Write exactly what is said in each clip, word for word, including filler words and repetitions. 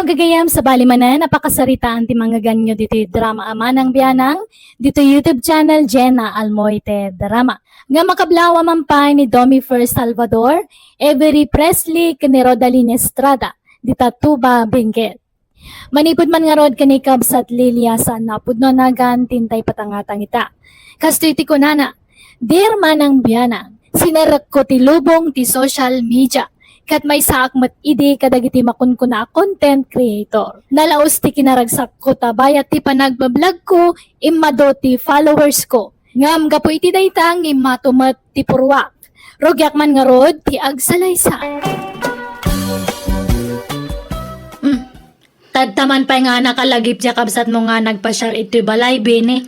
Gagayam, sabali manen a pakasaritaan ti mangngeganyo ditoy drama a Manang Bianang, ditoy YouTube channel Jenna Almoite Drama. Nga makablawa man pay ni Domi First Salvador, Avery Presley, ken ni Rodalyn Estrada, dita Tuba, Benguet. Manipud man ngarud ken ni Kabsat Lilia, saan a pudno a nagan ti intay patangatang ita. Kastoy ti kunana, "Dear Manang Bianang, sinerekko ti lubong ti social media, ket maysaak met idi kadagiti makunkuna a content creator. Nalaus ti kinaragsakko ta bayat ti panagbablogko, immado ti followers ko. Ngem gapu iti dayta, immato met ti purruak. Rugiak man ngarud ti agsalaysay." Hmm. Tadta man pay nga nakalagip ti kabsatmo nga nagpasiar iti balay, Bini.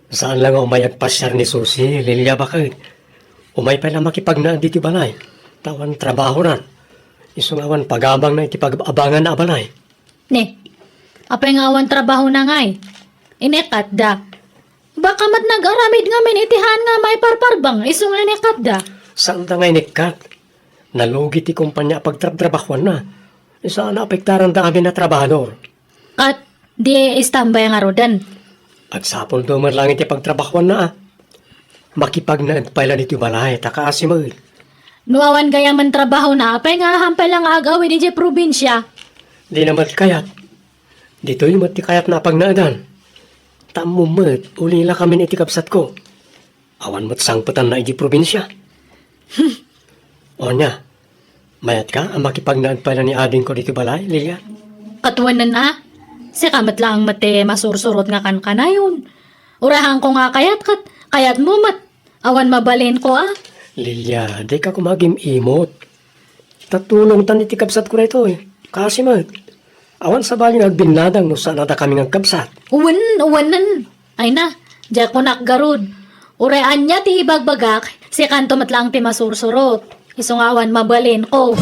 Saan la nga umay agpasiar ni Susi, Lilia, baket. Umay pay la makipagnaed iti balay. Ta awan trabahona. Isu nga awan pagabangna iti pag-abanganna a balay. Ne, apay nga awan trabahona ngay? Inekkatda. Baka met nag-aramid ngamin iti haan nga maiparparbeng, isu nga inekkatda. Saanda nga inekkat. Nalugi ti kompania a pagtrabtrabahuanna. Saan a apektaranda amin a trabahador. Ket di istambay ngaruden. Agsapulda met laeng ti pagtrabahuanna a. Makipagnaed pay la ditoy balay, ta kaasi met. No awan gayamen trabahona, apay nga ahan pay la nga ag-awid idiay probinsia? Dina met kayat. Ditoy met ti kayatna a pagnaedan. Ta ammom met, ulila kamin iti kabsatko. Awan met sangpetanna idiay probinsia. Ania, mayatka a makipagnaed pay la ni adingko ditoy balay, Lilia? Ket wen a, sika met laeng met ti masursurot nga kankanayon. Uray haanko nga kayat ket kayatmo met. Awan mabalinko a. Lilia, dika koma agim-imot. Ta tulongtan iti kabsatko daytoy. Kaasi met. Awan sabali nga agbinnadang no saan a dakami nga agkabsat. Wen, wenen. Ay na, diak kunak garud. Uray ania ti ibagbagak, sikanto met laeng ti masursurot. Isu nga awan mabalinko.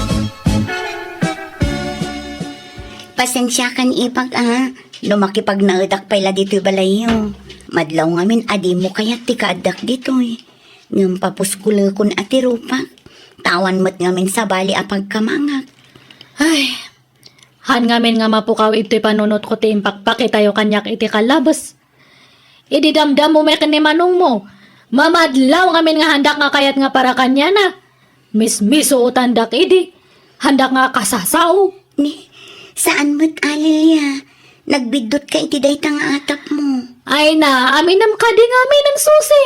Pasensiakan, ipag, a, no makipagnaedak pay la ditoy balayyo. Madlaw ngamin a dimo kayat ti kaaddak ditoy. Ngem papuskolekon a ti rupak. Ta awan met ngamin sabali a pagkamangak. Ay, haan ngamin nga mapukaw itoy panunotko ti impakpakitayo kaniak iti kallabes. Idi damdammo met ken ni manongmo, mamadlaw ngamin nga haandak nga kayat nga para kaniana. Mismisuotandak idi. Haandak nga kasasao. Ni, saan met a, Lilia. Nagbiddotka iti dayta nga atapmo. Ay na, aminem kadi nga aminem, Susi.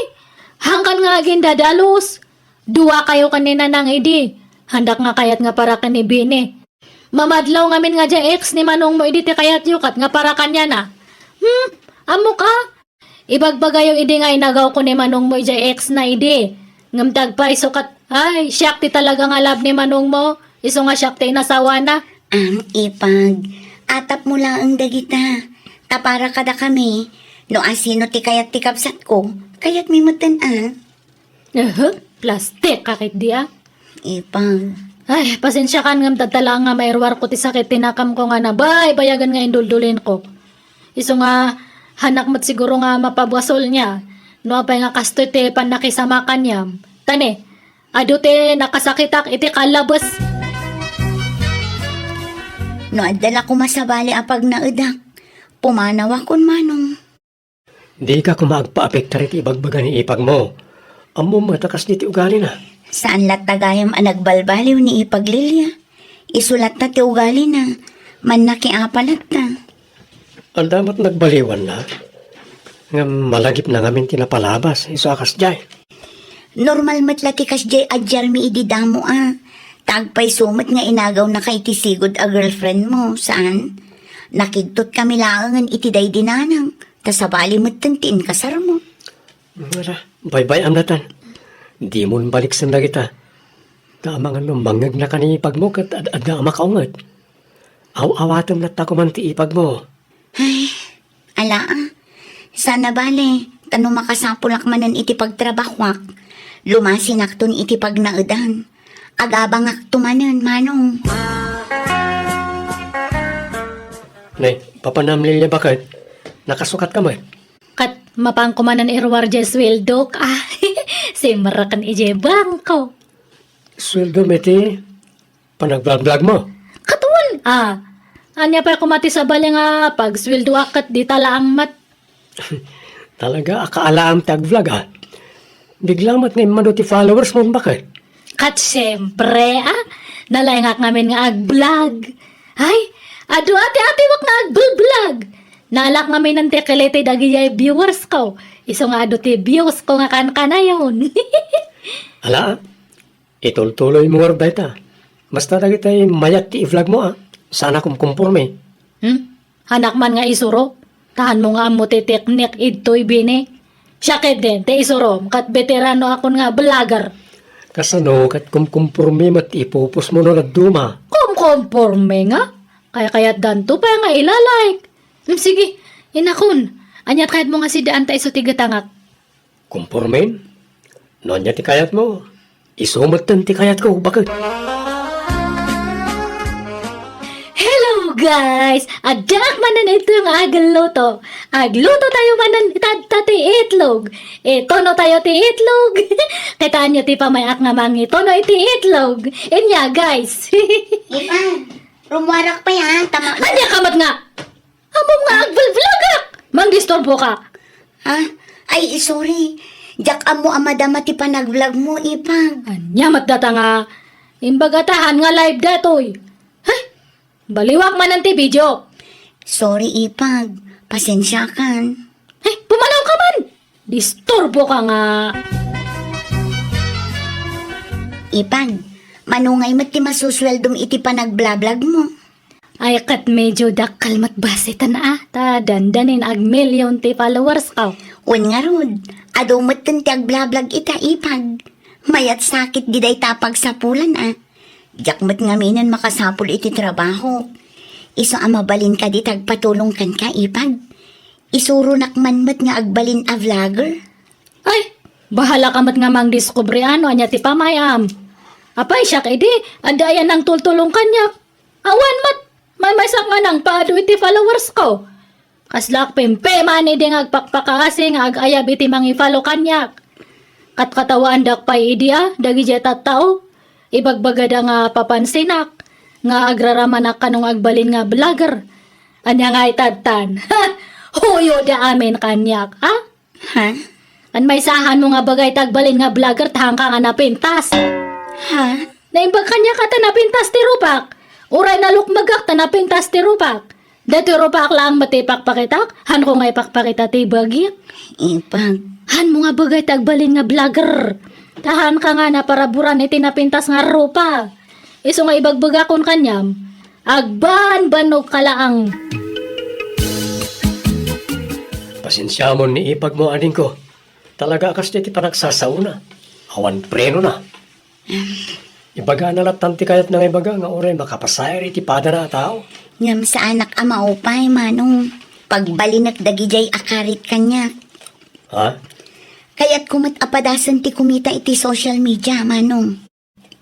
Haankan nga agindadalus. Duakayo ken ni Nanang idi. Haandak nga kayat nga para ken ni Bini. Mamadlaw ngamin nga diay ex ni manongmo idi ti kayatyo ket nga para kaniana. Hmm, ammok a? Ibagbagayo idi nga inagawko ni manongmo idiay ex na idi. Ngem ti agpayso ket, ay, siak ti talaga nga love ni manongmo. Isu nga siak ti inasawana. Ang ipag, atapmo laeng dagita. Ta para kadakami, no asino ti kayat ti kabsatko, kayatmi metten a. Ehe, plastik ka ketdi a. Ipang. Ay, pasensiakan ngem tadta laeng nga mairuarko ti sakit ti nakamko nga nabaybayagen nga induldulinko. Isu nga, hanak met siguro nga mapabasolna. No apay nga kastoy ti pannakisama kaniam. Ta ne, adu ti nakasakitak iti kallabes. No adda la koma sabali a pagnaedak, pumanawakon manong. Dika koma agpaapektar iti ibagbaga ni ipagmo. Ammom met a kasdi ti ugalina. Saan latta gayam a nagbalbaliw ni ipag Lilia. Isu latta ti ugalina. Mannakiapa latta. Adda met nagbaliwanna. Ngem malagipna ngamin ti napalabas. Isu a kasdiay. Normal met la ti kasdiay a diarmi idi damo a. Ta agpayso met nga inagawnaka iti sigud a girlfriendmo, saan? Nakigtotkami laengen iti daydi nanang. Ta sabali metten ti inkasarmo. Ala, baybay-am latta. Dimon baliksen dagita. Ta amangan no mangngegna ken ni ipagmo ket ad-adda a makaunget. Aw-awatem latta koman ti ipagmo. Ay, ala a. Saan a bale, ta no makasapulak manen iti pagtrabahuak, lumasinakton iti pagnaedan. Agabangakto manen, manong. Ne, papanam Lilia baket, nakasukatka met. Ket mapanko manen iruar diay sueldok. Ah, simreken idiay bangko. Sueldo met ti panagblagblagmo? Ket wen a. Ania pay koma ti sabali nga pagsueldoak ket dita laeng met? Talaga, akaalaam ti ag-vlog, ah. Bigla met nga immadu ti followers mo, baket? Ket siempre, ah. Nalaingak ngamin nga ag-vlog. Ay, adu ati-atiwak nga ag-vlog. Naalak ngamin ti kiliti dagiti viewers ko. Isu nga adu ti views ko nga kankanayon. Ala, ah. Itultuloy mo ngarud dayta. Basta dagiti mayat ti i-vlog mo, ah. Saan a kumkumporme. Hmm? Hanak man nga isuro. Tahan mo nga ammo ti teknik idtoy bini. Siak ketdin, ti isurom, ket veterano akon nga vlogger. Kasano ket kumkumporme met ti ipupos mo no dadduma? Kumkumporme nga? Kaykayatdanto pay nga ilalike. Hmm, sige, inakon. Ania ti kayatmo nga sidaanta isu ti gatangak? Kumpormen? No ania ti kayatmo, isu metten ti kayatko, baket. Hello, guys! Addaak manen ito nga agluto. Agluto tayo manen itatta ti itlog. Itono tayo ti itlog. Kitaenyo ti pamay-ak nga mangitono iti itlog. Inya, guys. Ipan, rumuarak pay, ha? Tama. Ania ka met nga? Ammom nga agvlvlogak! Mangdisturbo ka! Ha? Ay, sorry. Diak ammo a madama ti panagvlog mo, Ipag. Ania met data nga imbagatahan nga live datoy? Hay! Baliwak manen ti video. Sorry, Ipag. Pasensiakan. Hay, pumanaw ka man! Disturbo ka nga. Ipag, mano ngay met ti masusueldom iti panagblablag mo? Ay, ket medyo dakkel met bassit a, ta dandanin agmillion ti followers ko. Wen ngarud, adu metten ti agblablag ita, Ipag. Mayat sakit di dayta a pagsapulan a. Diak met ngaminen makasapul iti trabaho. Isu a mabalin kadi ti agpatulong kenka, Ipag. Isuronak man met nga agbalin a vlogger. Ay, bahala ka met nga mangdiskubre no ania ti pamayam. Apay, siak idi, adda aya nangtultulong kaniak. Awan met, maymaysak nga nangpaadu iti followers ko. Kaslaak pimpiman idi nga agpakpakaasi nga ag-ayab iti mangi-follow kaniak. Katkatawaandak pay idi a, dagiti tattao. Ibagbagada nga papansinak, nga agraramanak kano nga agbalin nga vlogger. Ania nga itadtan? Ha! Huyoda amin kaniak, ha? Ha? An maysahan mo nga bagay ti agbalin nga vlogger, tahanka nga napintas. Ha? Naimbag kaniak a ta napintas ti rupak. Uray nalukmegak ta napintas ti rupak. Datoy rupak laeng met ti ipakpakitak, hanko nga ipakpakita ti bagiak. Ipag. Hanmo nga bagay ti agbalin nga vlogger. Tahanka nga naparaburan iti napintas nga rupa. Isu nga ibagbagakon kaniam, agbanbannog ka laeng. Pasensiamon ni Ipag mo, adingko. Talaga a kasta ti panagsasaona. Awan prenona. Ibagana lattan ti kayatna nga ibaga nga uray makapasayaat iti padana a tao. Ngem saanak a maupay, Manong. Pagbalinek dagidiay a karit kaniak. Ha? Kayatko met a padasen ti kumita iti social media, Manong.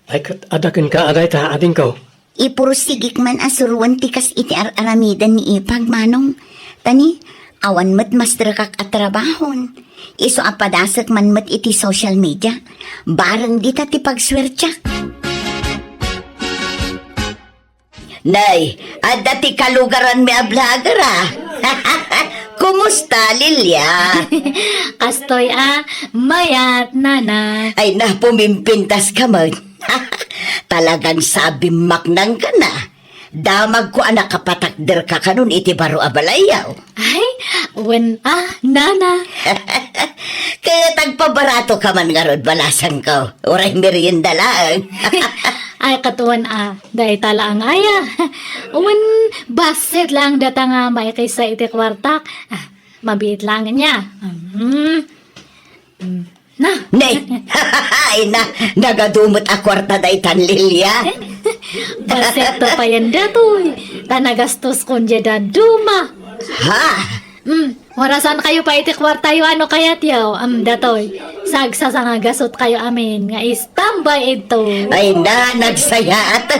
Ay, ket adda kenka a dayta, adingko. Ipursigik man a suroen ti kas iti ar-aramiden ni Ipag, Manong. Ta ni, awan met masterekak a trabahon. Isu a padasek man met iti social media. Bareng dita ti pagsuertiak. Nay, adda ti kalugaranmi a vlogger, a. Kumusta, Lilia? Kastoy a, mayat, nana. Ay, na, pumimpintas ka man. Talagang sabimmaknang ka na. Damagko a nakapatakder ka kanon iti baro a balayyo. Ay, wen a, nana. Ket agpabarato ka man ngarud, balasangko. Uray merienda laeng. Ay, ket wen a, dayta laeng aya. Wen, bassit laeng data nga maikisa iti kuartak. Ah, mabiit laeng nia. Mm. Mm. Na. Ne. Ay na, nagadu met a kuarta daytan, Lilia. Bassit to payen datoy. Ta nagastoskon diay dadduma. Ha? Mm, warasan kayo pay iti kuartayo, ano kayatyo? Am, datoy. Sagsasangagasot kayo amin nga istambay idto. Ay na, nagsayaat.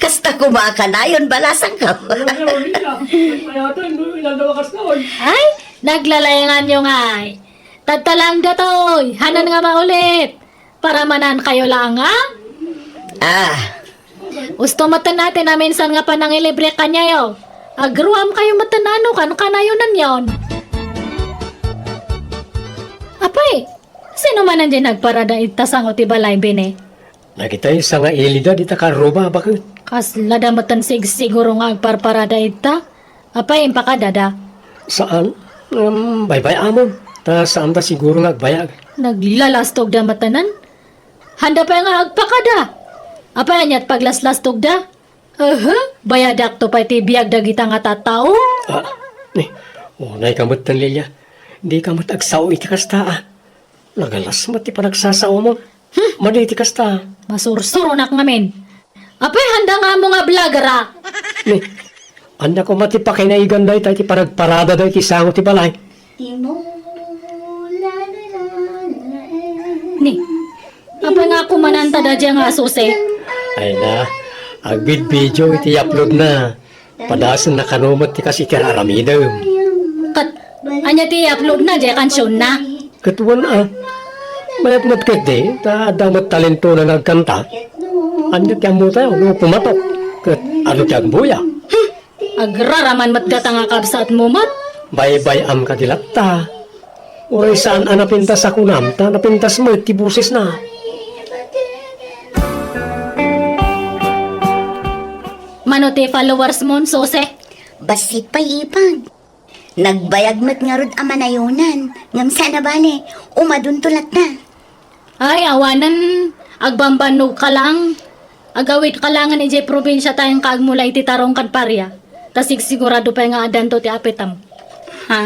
Kasta koma a kanayon, balasangko. Ay, naglalayanganyo ngay. Tadta laeng datoy, hanan nga maulit. Paramanan kayo laeng, a? Ah. Usto metten a ti naminsan nga panangilibre kaniayo. Agruamkayo metten a no kankanayo nenyon. Apay, sino manen diay nagparada ita sango ti balay, Bini? Dagitay sangailida dita karruba, baket. Kasla da metten sigsiguro nga agparparada ita. Apay, impakadada? Saan. Ngem baybay-amon. Ta saanda siguro nga agbayag. Naglalastogda metten. Handa pay nga agpakada. Apay, aniat paglaslastogda? Aha, bayadakto pay ti biag dagita nga tattao. Ah, ni, unay ka met, Lilia. Di ka met agsao iti kasta, ah. Nagalas met ti panagsasaomon. Hmm. Madi ti kasta. Masursuronak ngamin. Apay, handa nga ammo nga vlogger, ah. Ni, ania koma ti pakinaiganda ita iti panagparada dayta sango ti balay? Ni, apay nga kumananta da dia nga asuse? Ay na, agbidbidio iti upload na. Padasen na kano met ti kas iti aramidem. Ket, ania ti upload na, dia kansionna? Ket wen a, mayat met ketdi, ta adda met talentona nga agkanta. Ania ti ammotayo, no pumatok? Ket adu ti agbuya? Hmm. Agraraman met gata nga kabsatmo met. Baybay-am kadi latta. Uray saan a napintas a kunam, ta napintas met ti bosesna. Mano ti followers mon, Sose? Bassit pay, Ipag. Nagbayag met ngarud a manayonan, ngem saan a bale, umadunto latta. Ay, awanen, agbambannogka lang. Agawidka langen idiay probinsia ta inka agmula iti tarong ken paria. Ta sigsigurado pay nga addanto ti apitem. Ha?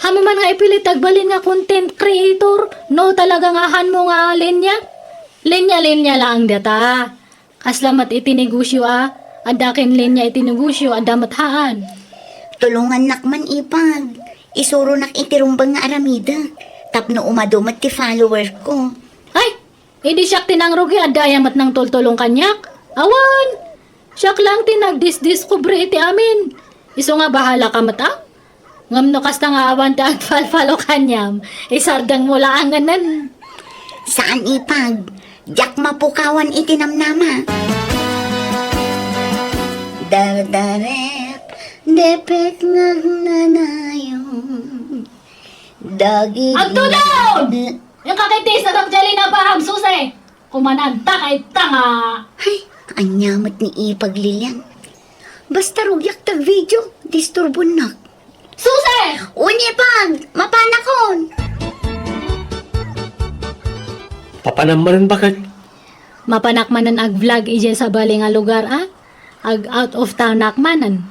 Haanmo man nga ipilit agbalin nga content creator, no talaga nga haanmo nga linya? Linya-linya laeng data. Kasla met iti negosio a, adda ken linya iti negosio, adda met haan. Tulongannak man, Ipag. Isuronak iti rumbeng nga aramidek tapno umadu met ti follower ko. Ay, idi siak ti nangrugi, adda aya met nangtultulong kaniak? Awan! Siak lang ti nagdisdiskubre iti amin. Isu nga bahala ka met, a? Ngem no kasta nga awan ti agfalfalo kaniam, isardengmo laengnen. Saan, Ipag. Diak mapukawan iti namnama. Dardarep, depek nga agnanayon. Dagiti Agtulon! Inka ketdi, sadap diay linabaham, Suse! Kumananta ka ita nga. Ay, ania met ni Ipag, Lilian. Basta rugiak ti agvideo, disturbonnak. Suse! Wen, Ipag, mapanakon. Papanam manen, baket? Mapanak manen ag-vlog idiay sabali nga lugar, a? Ag-out of townak manen.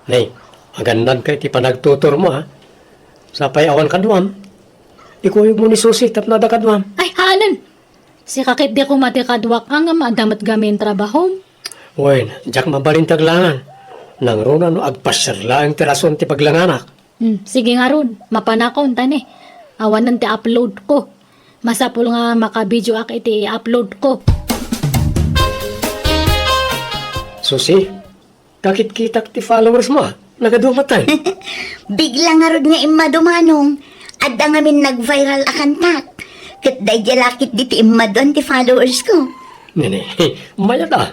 Nay, agannadka iti panagtuturmo, a? Sapay awan kaduam. Ikuyogmo ni Susi tapno adda kaduam. Ay, haanen! Sika ketdi koma ti kaduak, a, ngem adda met gamin trabahom. Wen, diak mabalin ti aglangan. Nangruna no agpasiar laeng ti rason ti paglanganak. Hmm, sige ngarud, mapanakon, ta ni, awanen ti upload ko. Masapul nga makabideoak iti i-upload ko. Susi, kakitkitak ti followers mo, a. Nagadu met, a. Bigla ngarud nga immadu, Manong. Adda ngamin nag-viral a kantak. Ket daydiay la ketdi ti immaduan ti followers ko. Nini, mayat, a.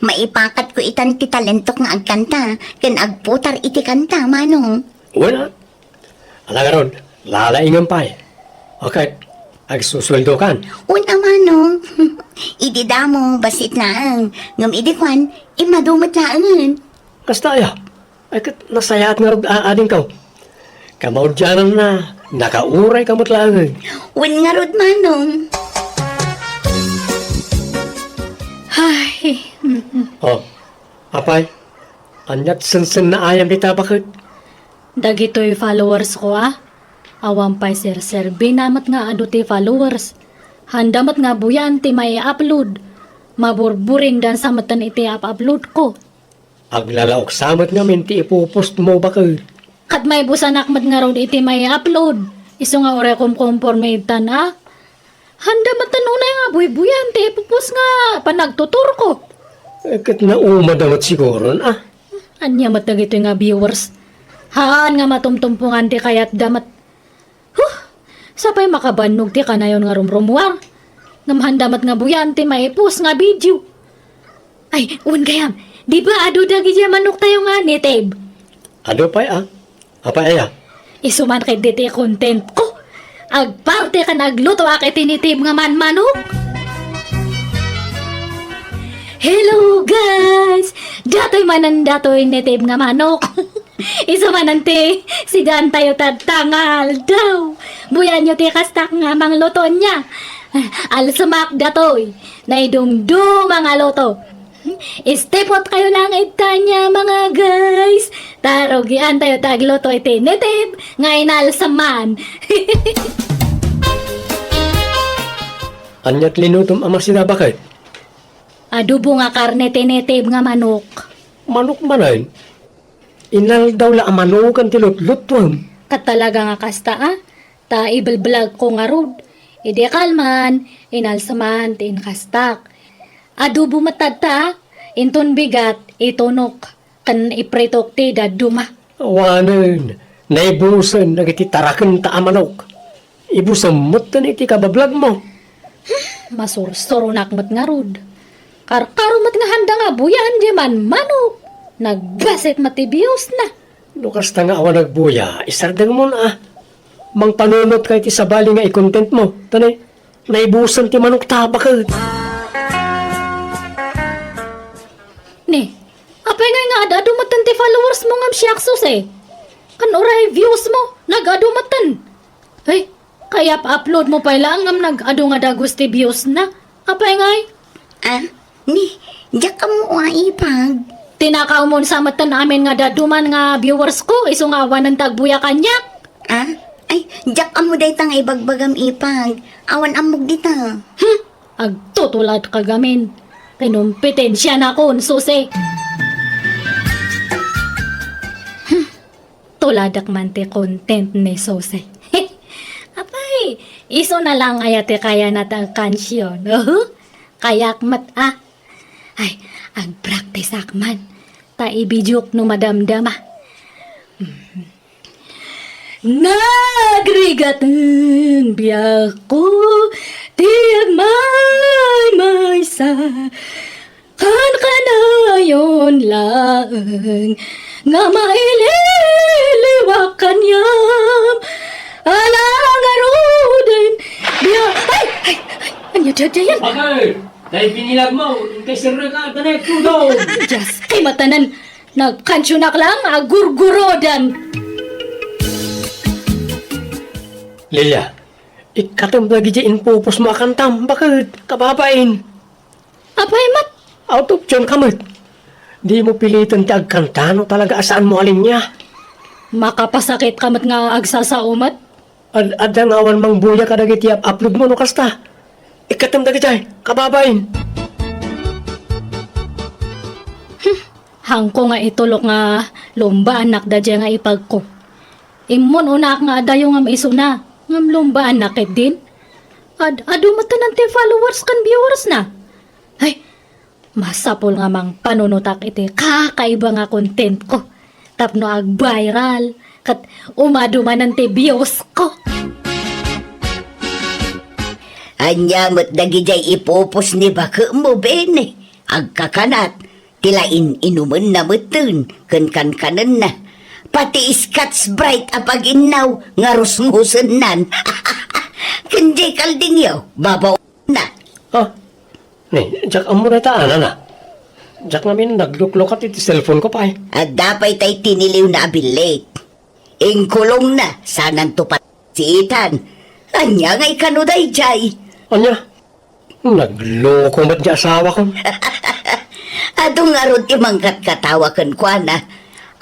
Maipakatko itan ti talentok nga agkanta ken agputar iti kanta, Manong. Wen, a. Ala ngarud, lalaingem pay. O ket, agsusueldokan. Wen a, Manong. Idi damo, bassit laeng. Ngem idi kuan, immadu met laengen. Kasta aya? Ay, ket nasayaat ngarud a-, adingko. Kamaudiananna, nakaurayka met laengen. Wen ngarud, Manong. Ay, mm, mm. O, apay, aniat sensennaayam dita, baket? Dagitoy followers ko, a. Awan pay serserbina met nga adu ti followers. Handa met nga buyan ti mai-upload. Maburburingdansa metten iti up-upload ko. Aglalaoksa met ngamin ti ipu-post mo, baket. Ket maibusanak met ngarud iti mai-upload. Isu nga uray kumkumporme ittan, a. Handa met unay nga buybuyan ti ipu-post nga panagtuturko. Eh, ket naumada met siguron, a. Ania met dagitoy nga viewers? Haan nga matumtumpongan ti kayatda met. Huh! Sapay makabannog ti kanayon nga rumrumuar. Ngem handa met nga buyan ti mai-post nga video. Ay, wen gayam, di ba adu dagidiay manoktayo nga native? Adu pay, a. Apay aya? Isu man ketdi ti content ko. Agparte ken aglutoak iti native nga manmanok. Hello, guys! Datoy manen datoy native nga manok. Isu manen ti sidaantayo tatta nga aldaw. Buyaenyo ti kastak nga mangluto ania. Alsemak datoy. Naidumduma nga luto. Stay put kayo lang ita ania, mga guys. Ta rugiantayo ti agluto iti native nga inalseman. Ania ti linutom a masira, baket? Adobo nga karne ti native nga manok. Manok manen? Inaldaw la a manokan ti lutlutuem. Ket talaga nga kasta, a? Ta ibelblagko ngarud. Idi kalman, inalseman ti inkastak. Adobo met tatta, a? Inton bigat, itunok, ken ipritok ti dadduma. Awanen, naibusen dagiti tarakenta a manok. Ibusem metten iti kabablagmo. Masursuronak met ngarud. Karkaro met nga handa nga buyaen diay manmanok. Nagbasit met ti biusna. No kasta nga awan agbuya, isardengmon a. Mangpanunotka iti sabali nga i-contentmo. Ta ne, naibusen ti manokta, baket. Ne, apay ngay nga ad-adu metten ti followersmo ngem siak, Sose? Ken uray viewsmo, nag-adu metten. Ay, kayap-uploadmo pay laeng ngem nag-adu nga dagus ti viewsna. Apay ngay? A, ni, diak ammo a, ipag. Tinakawmon sa metten amin nga dadduma nga viewersko, isu nga awanen ti agbuya kaniak. A, ay, diak ammo dayta nga ibagbagam, ipag. Awan ammok dita. Hmm, agtutuladka gamin. Kinompetensianakon, Sose. Hmm. Tuladek man ti content ni Sose. Apay, isuna lang aya ti kayana ti agkansion. Uhu, kayak met a. Ay, agpraktisak man. Ta ibidiok no madamdama. Nagrigaten biagko ti agmaymaysa. Kankanayon laeng nga maililiwak kaniam. Ala ngaruden, biya-, ay, ay, ay, ania daydiayen? Bakit? Dahil binilagmo, inkay sirrek a, danay tudong. Dios, kay matanan, nagkansionak lang, agurgurodan. Lilia, ikkatem dagiti impupusmo a kantam, bakit? Kababain. Apay met? Out of tune ka met. Dimo piliten ti agkanta no talaga a saanmo a linia. Makapasakitka met nga agsasao met. Ad-, adda nga awan mangbuya kadagiti up-uploadmo no kasta. Ikkatem dagiti, kababain. Hmm, hangko nga itulok nga lumbaanak daydiay nga ipagko. Immun-unaak nga adayo ngem isuna, ngem lumbaanak ketdin. Ad-, adu metten ti followers ken viewersna. Ay, masapul nga mangpanunotak iti kakaiba nga contentko tapno ag-viral ket umadu manen ti viewsko. Ania met dagidiay ipupos ni baketmo, Bene? Agkakanat, ti la in-inumenna metten ken kankanenna. Pati Scotch Brite a paginnaw nga rusngusennan. Ken diay kaldingyo, babaw na. Ah, ni, diak ammo dayta, a, nana. Diak ngamin nagluklukat iti cellphone ko pay. Adda pay tay tiniliwna a billit. Inkulongna, sananto pay siitan. Ania nga ikano daydiay? Ania? Nagloko met ti asawakon. Adu ngarud ti mangkatkatawa kenkuana.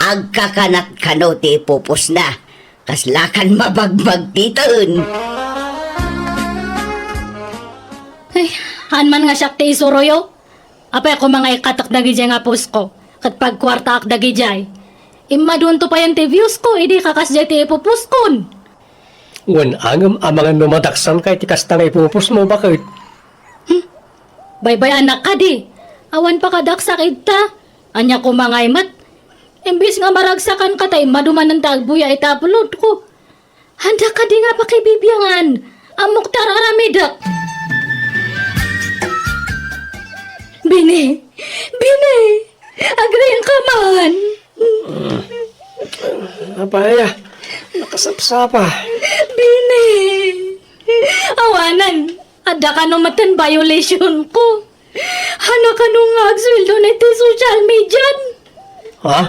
Agkakanat kano ti pupusna. Kaslakan mabagbagtiten. Ay, haan man nga siak ti isuroyo. Apay koma nga ikkatek dagidiay nga post ko, ket pagkuartaak dagidiay. Immadunto payen ti views ko, idi kakasdiay ti ipopost kon. Wen angem amangan no madaksan kay ti kasta nga ipopost mo, baket? Hmm. Baybay-anak kadi. Awan pakadaksak idta. Ania koma ngay met? Imbes nga maragsakan ka ta immadu manen ta agbuya iti upload ko. Anda kadi nga pakibibiangan? Ammok ti ar-aramidek. Bini, Te, agriingka man. Apay, nakasapsapa. Bini. Awanen, adda kano met ti violation ko. Haan kano nga agsueldo iti social media. Ha?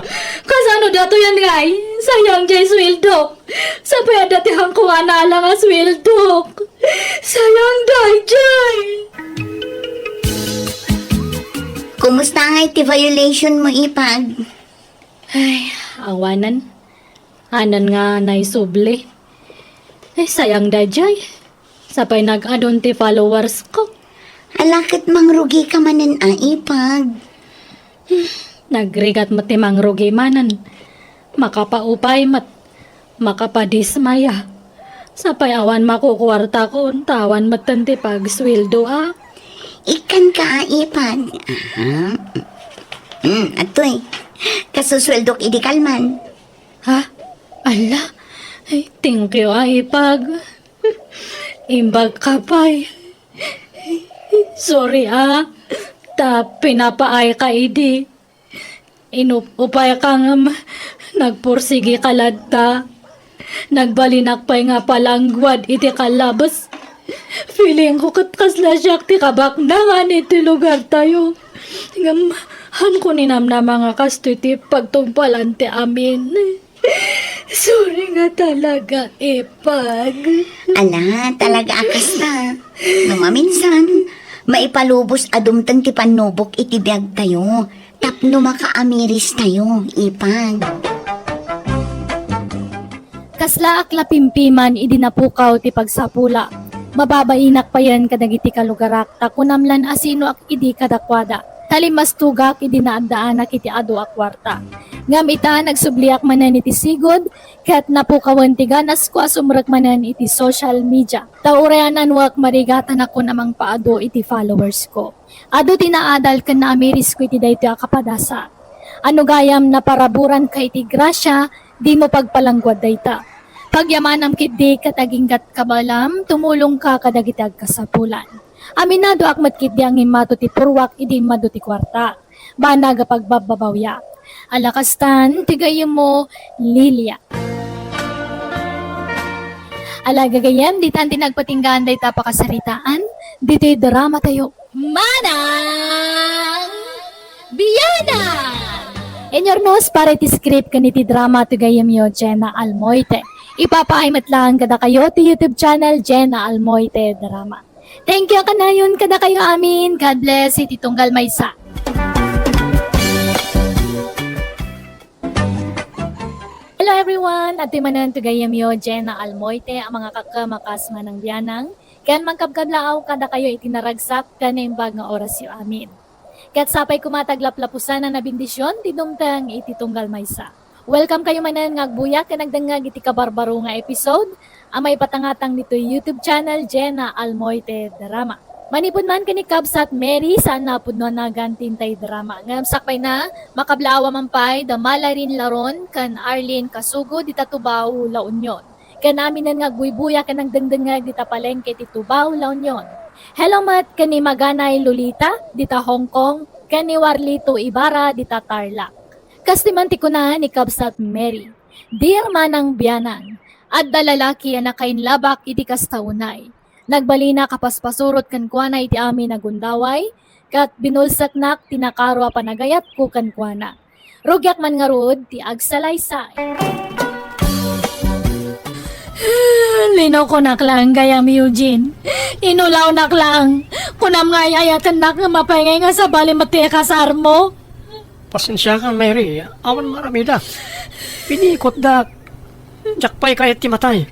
Kasano datoy ngay? Sayang jay sueldo. Sapay adda ti haanko a naala nga sueldo. Sayang dayjay. Kumusta ngay ti violation mo, Ipag? Ay, awanen. Haan nga naisubli. Ay, sayang dayjay. Sapay nag-addon ti followers ko. Ala ket mangrugika manen a, Ipag. Nagrigat met ti mangrugi manen. Makapaupay met. Makapadismaya. Sapay awan makukuartakon, ta awan metten ti pagsueldo a. Ikkanka a, Ipag. Aha. Hmm, adtoy. Kasusueldok idi kalman. Ha? Ala? Ay, thank you a, Ipag. Imbag ka pay. Sorry a. Ta pinapaay ka idi. Inup-upay ka ngem nagpursigi ka latta. Nagbalinak pay nga palangguad iti kalabes. Feeling ko ket kasla siak ti kabaknangan iti lugar tayo. Ngem, haan ko ninamnama nga kastoy ti pagtungpalan ti amin. Sorry nga talaga, Ipag. Ala, talaga a kasta. No maminsan, maipalubos a dumteng ti pannubok iti biag tayo. Tapno makaamiris tayo, Ipag. Kasla ak la pimpiman idi napukaw ti pagsapula. Mababainak payen kadagiti kalugarak, ta kunam lan a sinoak idi kadakuada. Ta limmastugak idi naaddaanak iti adu a kuarta. Ngem ita, nagsubliak manen iti sigud, ket napukawen ti ganasko a sumrek manen iti social media. Ta uray a nanuak, marigatanak a mangpaadu iti followers ko. Adu ti naadal ken naamirisko iti daytoy a kapadasa. Ano gayam, naparaburanka iti grasia, dimo pagpalangguad dayta. Pagyamanam ketdi ket aginggat kabaelam, tumulongka kadagiti agkasapulan. Aminadoak met ketdi a ngimmato ti purruak idi immadu ti kuarta. Banag a pagbabbabawiak. Ala kastan, ti gayyemmo, Lilia. Ala gagayyem, ditan ti nagpatinggaan dayta pakasaritaan, ditoy drama tayo. Manang Bianang! Inurnos para iti script ken iti drama ti gayyemyo, Jenna Almoite. Ipapaay met laeng kadakayo ti YouTube channel, Jenna Almoite Drama. Thank you kanayon kadakayo amin. God bless iti tunggal maysa. Hello everyone! Adtoy manen ti gayyemyo, Jenna Almoite, a mangikakam a kas Manang Bianang, ken mangkabkablaaw kadakayo iti naragsak ken naimbag nga orasyo amin. Ket sapay koma ti aglaplapusan a bendision ti dumteng iti tunggal maysa. Welcome kayo manen nga agbuya ken agdengngeg iti kabarbaro nga episode a maipatangatang ditoy YouTube channel, Jenna Almoite Drama. Manipud man ken ni Kabsat Mary, saan a pudno a nagan ti intay drama. Ngem sakbayna, makablaawa man pay da Malarin Laron ken Arlene Kasugo dita Tubao, La Union. Ken aminen nga agbuybuya ken agdengdengngeg dita palengke ti Tubao, La Union. Hello met ken ni Maganay Lolita dita Hong Kong, ken ni Warlito Ibarra dita Tarlac. Kastoy man ti kuna ni Kabsat Mary, "Dear Manang Bianang, adda lalaki a nakainlabak iti kasta unay. Nagbalinak a paspasurot kenkuana iti amin a gundaway, ket binulseknak ti nakaro a panagayatko kenkuana. Rugiak man ngarud ti agsalaysay." Linokonak laeng gayam, Eugene. Inulawnak laeng. Kunam nga ay-ayatennak ngem apay ngay nga sabali met ti ikasarmo? Pasensiakan, Mary. Awan nga aramidak. Pinikotdak. Diak pay kayat ti matay.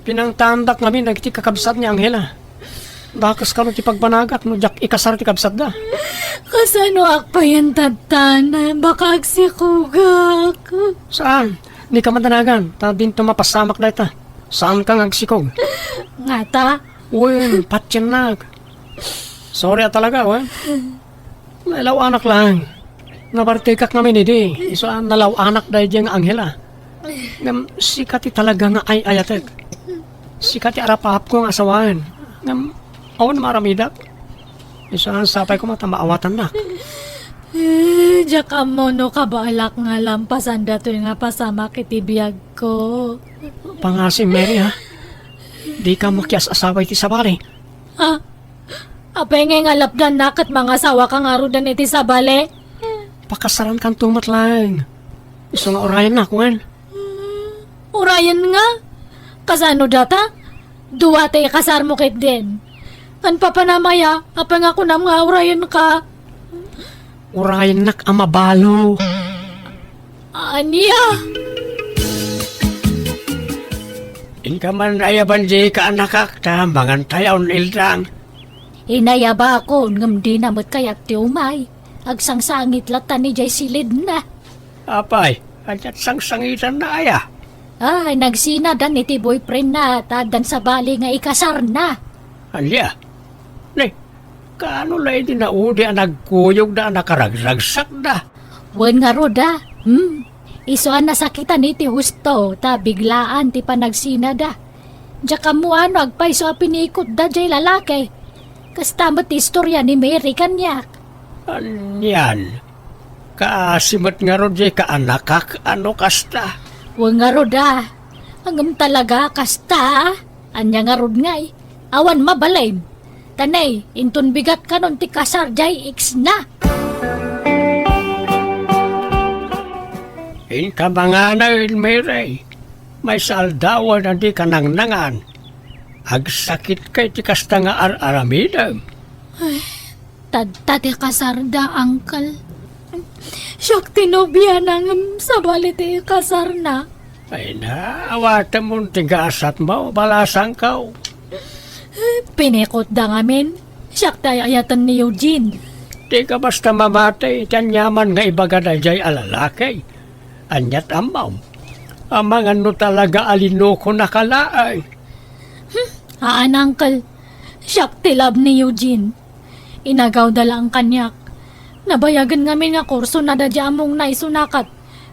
Pinangtaandak ngamin dagiti kakabsat ni Angela. Dakes kano ti pagbanagak no diak ikasar ti kabsatda. Kasanoak payen tatta? Baka agsikogak. Saan? Dika madanagan, ta dinto mapasamak dayta. Saanka nga agsikog. Ngata? Wen, patiennak. Sorry a talaga, wen. Nalaw-anak laeng. Nabartekak ngamin idi. Isu a nalaw-anak daydiay nga Angela. Ngem sika ti talaga nga ay-ayatek. Sika ti arap-apko nga asawaen. Ngem awan maaramidak. Isu a sapay koma ta maawatannak. Eh, diak ammo no kabaelak nga lampasan datoy nga pasamak iti biagko. Pangasim, Mary, ha? Dika makias-asawa iti sabali. Ha? Apay ngay nga lapdanna ket mangasawaka ngaruden iti sabali? Pakasarankanto met laeng. Isu nga urayennak, wen? Urayen nga? Kasano data? Dua ti ikasarmo ketdin. Ken papanam aya, apay nga kunam nga urayenka? Urayennak a mabalo. Ania? Inka man ayaban di kaanakak ta mangantayon, Ildang. Inayabakon, ngem dina met kayat ti umay. Agsangsangit latta ni jay silidna. Apay, ania't sangsangitanna aya? Ay, nagsinadan iti boyfriendna ta addan sabali nga ikasarna. Ania? Ne, kaano la idi naudi a nagkuyogda a nakaragragsakda? Wen ngarud a, hmm? Isu a nasakitan iti husto ta biglaan ti panagsinada. Diak ammo no agpayso a pinikotda jay lalaki. Kasta met ti istorya ni Mary kaniak. Anian? Kaasi met ngarud jay kaanakak a no kasta? Wen ngarud a. Ngem talaga kasta? Ania ngarud ngay? Awan mabalin. Ta ne, inton bigat kanon ti kasar jay ex-na. Inka manganen, Mary. Maysa aldawen a dika nangnangan. Agsakitka iti kasta nga ar-aramidem. Ay, tadta ti kasarda, Uncle. Siak ti nobiana ngem sabali ti ikasarna. Ay na, awatemon ti gasatmo, balasangko. Pinikotda ngamin. Siak ti ay-ayaten ni Eugene. Dika basta mamati iti aniaman nga ibagada jay a lalaki. Ania't ammom? Amangan no talaga a linukonaka laeng. Hmm, haan, Uncle. Siak ti love ni Eugene. Inagawda laeng kaniak. Nabayagen ngamin nga kurso na daydi amongna isu nakat.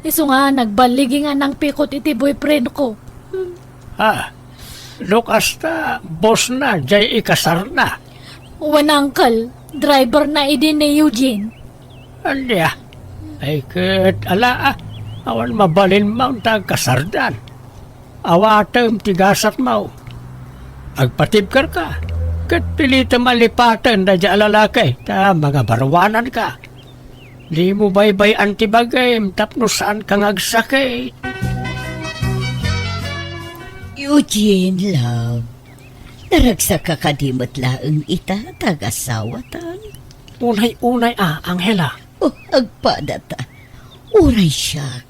Isu nga nagballigi nga nangpikot iti boyfriend ko. Hmm. Ha? No kasta, boss na, jay ikasar na. Wen, Uncle, driver na idi ni Eugene. Ania? Ay ket ala, ah, awan mabalin maun ta agkasardan. Awatem ti gasatmo. Agpatibker ka, ket pilitem a lipaten daydi a lalaki ta mangabaruanan ka. Dimo baybay-an ti bagim tapno saan ka nga agsakit. Eugene, love, naragsak ka kadi met laeng ita ta agasawatan? Unay-unay a, Angela. Oh, agpadata. Uray siak,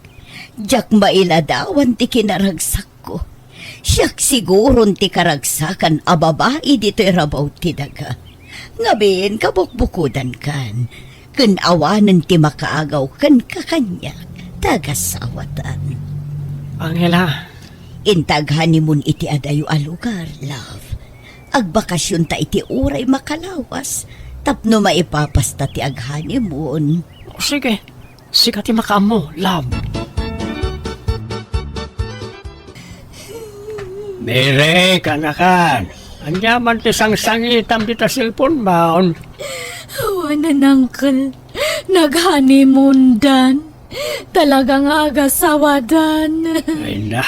diak mailadawan ti kinaragsakko. Siak siguron ti karagsakan a babai ditoy rabaw ti daga. Ngamin, kabukbukodankan, ken awanen ti makaagaw kenka kaniak ta agasawatan. Angela. Inta aghoneymoon iti adayo a lugar, love. Agbakasionta iti uray makalawas tapno maipapasta ti aghoneymoon. Sige, sika ti makaammo, love. Mary, kaanakan. Ania man ti sangsangitam dita cellphone mo? Awanen, uncle. Nag-honeymoon dan. Talaga nga agasawadan. Ay na.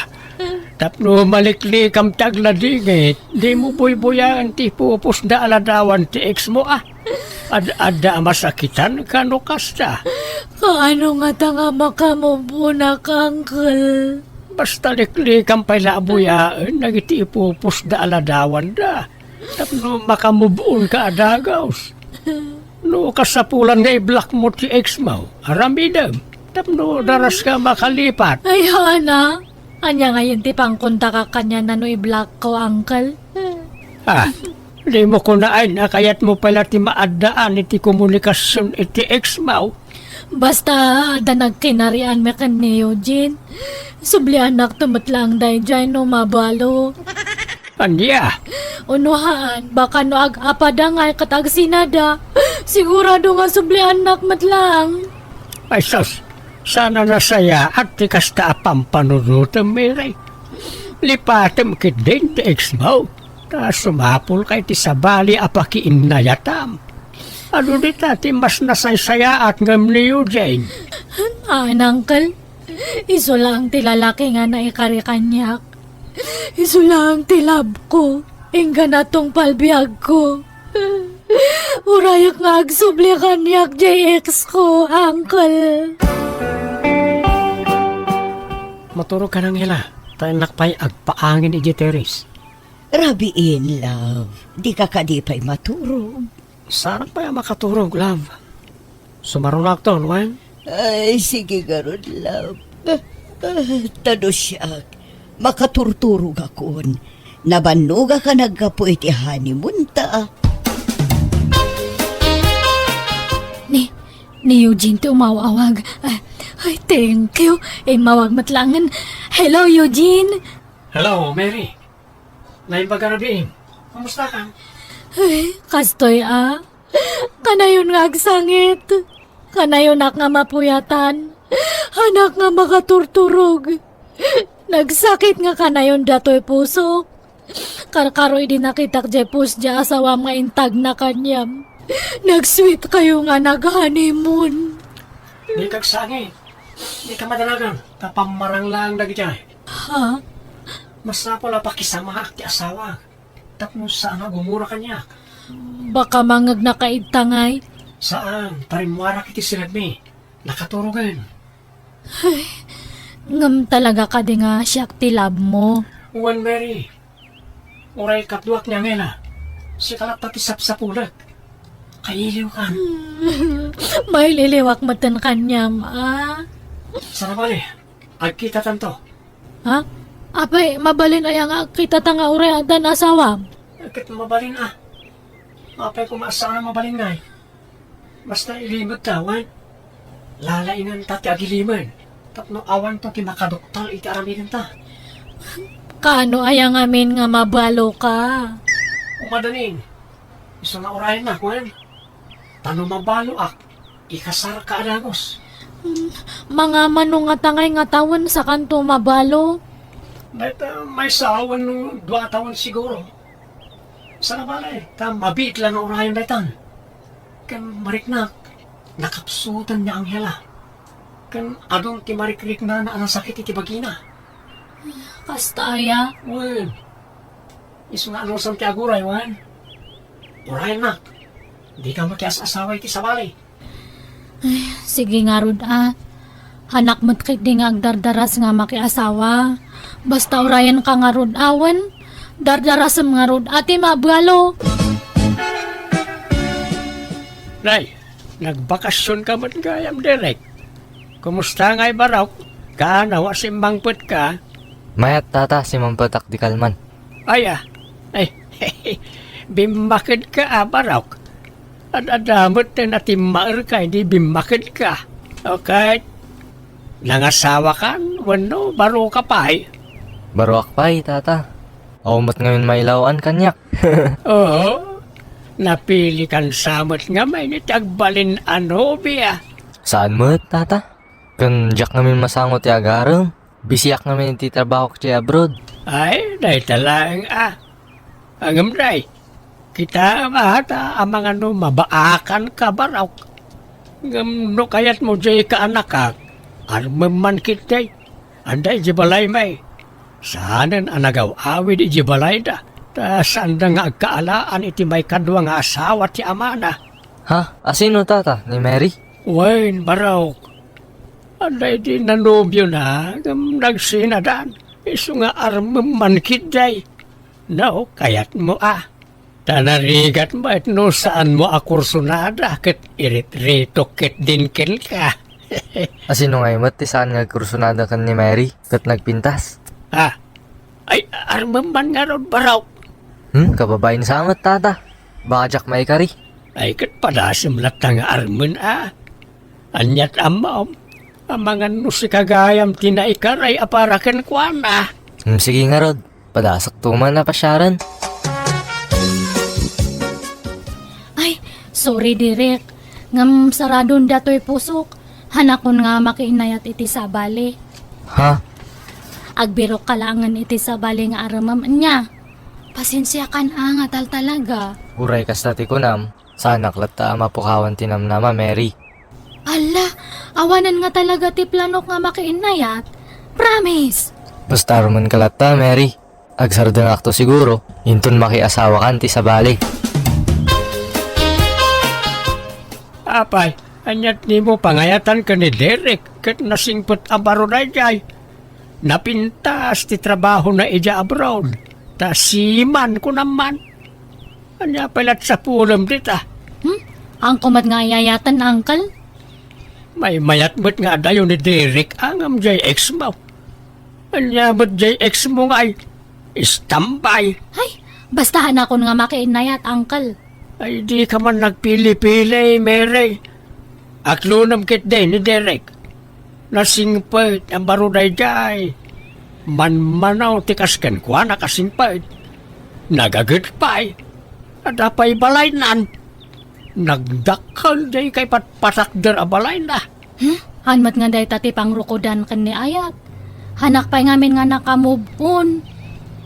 Tapno maliklikam ti agladingit, dimo buybuyaen ti ipupusda a ladawan ti ex mo, ah. Ad-adda a masakitan ka no kasta. Kaano ngata nga makamove on-ak, uncle? Basta liklikam pay la a buyaen dagiti ipupusda a ladawanda tapno makamove on-ka a dagus. No kasapulan nga i-block mo ti ex mo, aramidem tapno daraska makalipat. Ay, haan a. Ania ngayen ti pangkontakak kaniana no i-blockko, uncle? Ah, dimo kunaen a kayatmo pay la ti maaddaan iti komunikasion iti ex mo? Basta adda nagkinarianmi ken ni Eugene. Subliannakto met laeng daydiay no mabalo. Ania? Uno haan, baka no ag-apada ngay ket agsinada, sigurado nga subliannak met laeng. Ay sus, saan a nasayaat ti kasta a pampanunotem, Mary. Lipatem ketdin ti ex mo, ta sumapulka iti sabali a pakiinnayatam. Adu dita ti mas nasaysayaat ngem ni Eugene? Haan, uncle. Isu laeng ti lalaki nga naikari kaniak. Isu laeng ti love ko. Inggana tungpal biag ko. Urayak nga agsubli kaniak diay ex ko, uncle. Maturog ka, Angela. Ta innak pay agpaangin idiay terrace. Rabiin, love. Dika kadi pay maturog. Saanak pay a makaturog, love. Sumarunoakton, wen? Ay, sige ngarud, love. Ah, ah, ta no siak, makaturturogakon. Nabannogak a naggapu iti honeymoon ta. Ni, ni Eugene ti umaw-awag. Ah, ay, thank you. Immawag met laengen. Hello, Eugene. Hello, Mary. Naimbag a rabiim. Kumusta ka? Ay, kastoy a. Kanayon nga agsangit. Kanayonak nga mapuyatan. Haanak nga makaturturog. Nagsakit nga kanayon datoy pusok. Karkaro idi nakitak diay post diay asawam nga intagna kaniam. Nag-sweet kayo nga nag-honeymoon. Dika agsangit. Dika madanagan. Ta pammarang laeng dagiti. Ha? Masapul a pakisamaak ti asawak tapno saan a gumura kaniak. Baka mangngegna ka idta ngay? Saan, ta rimmuarak iti sinagmi. Nakaturogen. Ay, ngem talaga kadi nga siak ti love mo? Wen, Mary. Uray kaduak ni Angela, sika latta ti sapsapulek. Kailiwkan. Maililiwak metten kaniam, a? Sana bale, agkitatanto. Ha? Apay, mabalin aya nga agkitata nga uray addan asawam? Ket mabalin a. Apay koma saan a mabalin ngay? Basta ilimedta, wen? Lalainganta ti agilimed tapno awanto ti makaduktal iti aramidenta. Kaano aya ngamin nga mabaloka? Umadanin, isu nga urayennak, wen? Ta no mabaloak, ikasarka a dagus. Hmm, mangamano ngata ngay nga tawen sakanto mabalo? Dayta maysa wenno dua a tawen siguro. Sana bale, ta mabiit la nga urayen daytan. Ken mariknak, nakapsutan ni Angela. Ken adun ti marikriknana a nasakit iti bagina. Kasta aya? Wen, isu nga anusan ti aguray, wen? Urayennak, dika makias-asawa iti sabali. Ay, sige ngarud a. Haanak met ketdi nga agdardaras nga makiasawa. Basta urayenka ngarud a, wen? Dardarasem ngarud a ti mabalo. Nay, nagbakasionka met gayam, Derek. Kumusta ngay, Barok? Kaano a simmangpetka? Mayat, tata, simmangpetak di kalman. Aya. Ay, bimmakedka a, Barok. Ad-adda met ti natimmaerka idi bimmakedka. Okay. Nangasawakan wenno baroka pay? Baroak pay, tata. Awan met ngamin mailaw-an kaniak. Oo. Napilikan sa met ngamin iti agbalin a nobia. Saan met, tata? Ken diak ngamin masango ti agarem. Bisiak ngamin iti trabahok iti abroad. Ay, dayta laeng a. Ngem, day, kitaem a ta amangan no mabaakanka, Barok. Ngem no kayatmo diay kaanakak, armem man ketdi. Adda idiay balaymi. Saanen a nagaw-awid idiay balayda, ta saanda nga agkaalaan iti maikadua nga asawa ti amana. Ha? Asino, tata? Ni Mary? Wen, Barok. Adda idi nanobiona, ngem nagsinadan. Isu nga armem man ketdi. No, kayatmo a. Ta narigat met no saanmo a kursunada ket iritiritok ketdin kenka. Asino ngay met ti saan nga agkursunada ken ni Mary ket nagpintas? Ah, ay, armem man ngarud, Barok. Hmm, kababain sa met, tata. Baka diak maikari. Ay, ket padasem latta nga armen a. Aniat ammom, amangan no sika gayam ti naikaray a para kenkuana. Hmm, sige ngarud. Padasakto man a pasiaren. Ay, sorry, Direk. Ngem saradon datoy pusok. Hanakon nga makiinayat iti sabali. Ha? Agbirok ka laengen iti sabali nga aremem ania. Pasensiakan a nga taltalaga. Uray kasta ti kunam, Saanak latta a mapukawan ti namnama, Mary. Alla, awanen nga talaga ti planok nga makiinnayat. Promise! Basta rumen ka latta, Mary. Agsardengakto siguro, inton makiasawakan ti sabali. Apay, ania't dimo pangayatan ken ni Derek ket nasingpet a baro daydiay? Napintas ti trabahona idiay abroad, ta seaman, kunam man. Ania pay la't sapulem dita? Hmm? Haanko met nga ayayaten, Uncle? Maymayat met nga adayo ni Derek a ngem diay ex mo. Ania met diay ex mo nga ay istambay? Ay, basta haanakon nga makiinnayat, Uncle. Ay, dika man nagpili-pili, Mary. Aklonem ketdi ni Derek. Nasingpet a baro daydiay. Manmanaw ti kas kenkuana a singpet. Nagaget pay. Adda pay balaynan. Nagdakkel diay kaipatpatakder a balayna. Hmm? Haan met nga dayta ti pangrukodan ken ni ayat. Haanak pay ngamin nga naka-move on.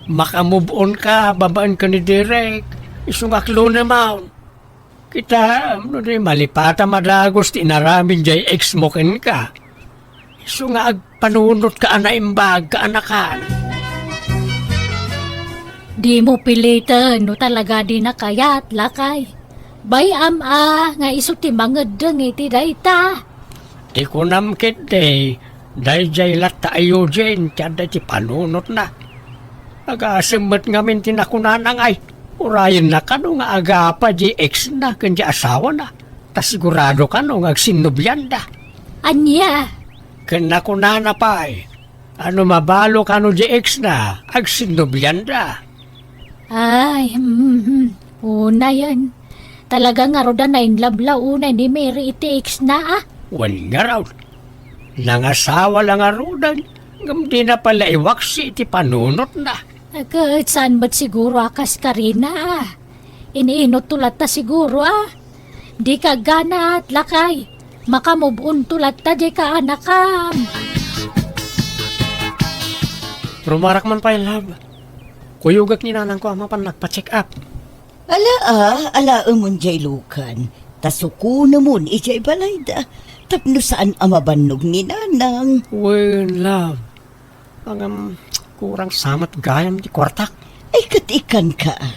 Maka-move on ka babaen ken ni Derek. Isu nga aklonem. Kitaem no di malipatam a dagus ti inaramid diay ex mo kenka. Isu nga agpanunotka a naimbag, kaanakan. Dimo piliten no talaga dina kayat, lakay. Bay-am a nga isu ti mangeddeng iti dayta. Ti kunam ketdi, daydiay latta a Eugene ti adda iti panunotna. Agasem met ngamin ti nakunana nga ay, urayenna kano nga agapa diay ex-na ken diay asawana, ta sigurado kano nga agsinnobianda. Ania? Ken nakunana pay, a no mabalo kano diay ex-na, agsinnobianda. Ay, mhm. Unayen. Talaga ngarud a nainlove la unay ni Mary iti ex-na, a? Wen ngarud. Nangasawa la ngaruden, ngem dina pay la iwaksi iti panunotna. Ket saan met siguro a kas karina, a? Iniinotto latta siguro, a? Dika agganaat, lakay. Maka-move onto latta diay kaanakam. Rumarak man pay, love. Kuyogek ni nanangko a mapan nagpa-check up. Ala, a, alaemon diay lukan, ta sukonemon idiay balayda, tapno saan a mabannog ni nanang. Wen, love. Ngem, kurang sa met gayam ti kuartak. Ay, ket ikkanka, a.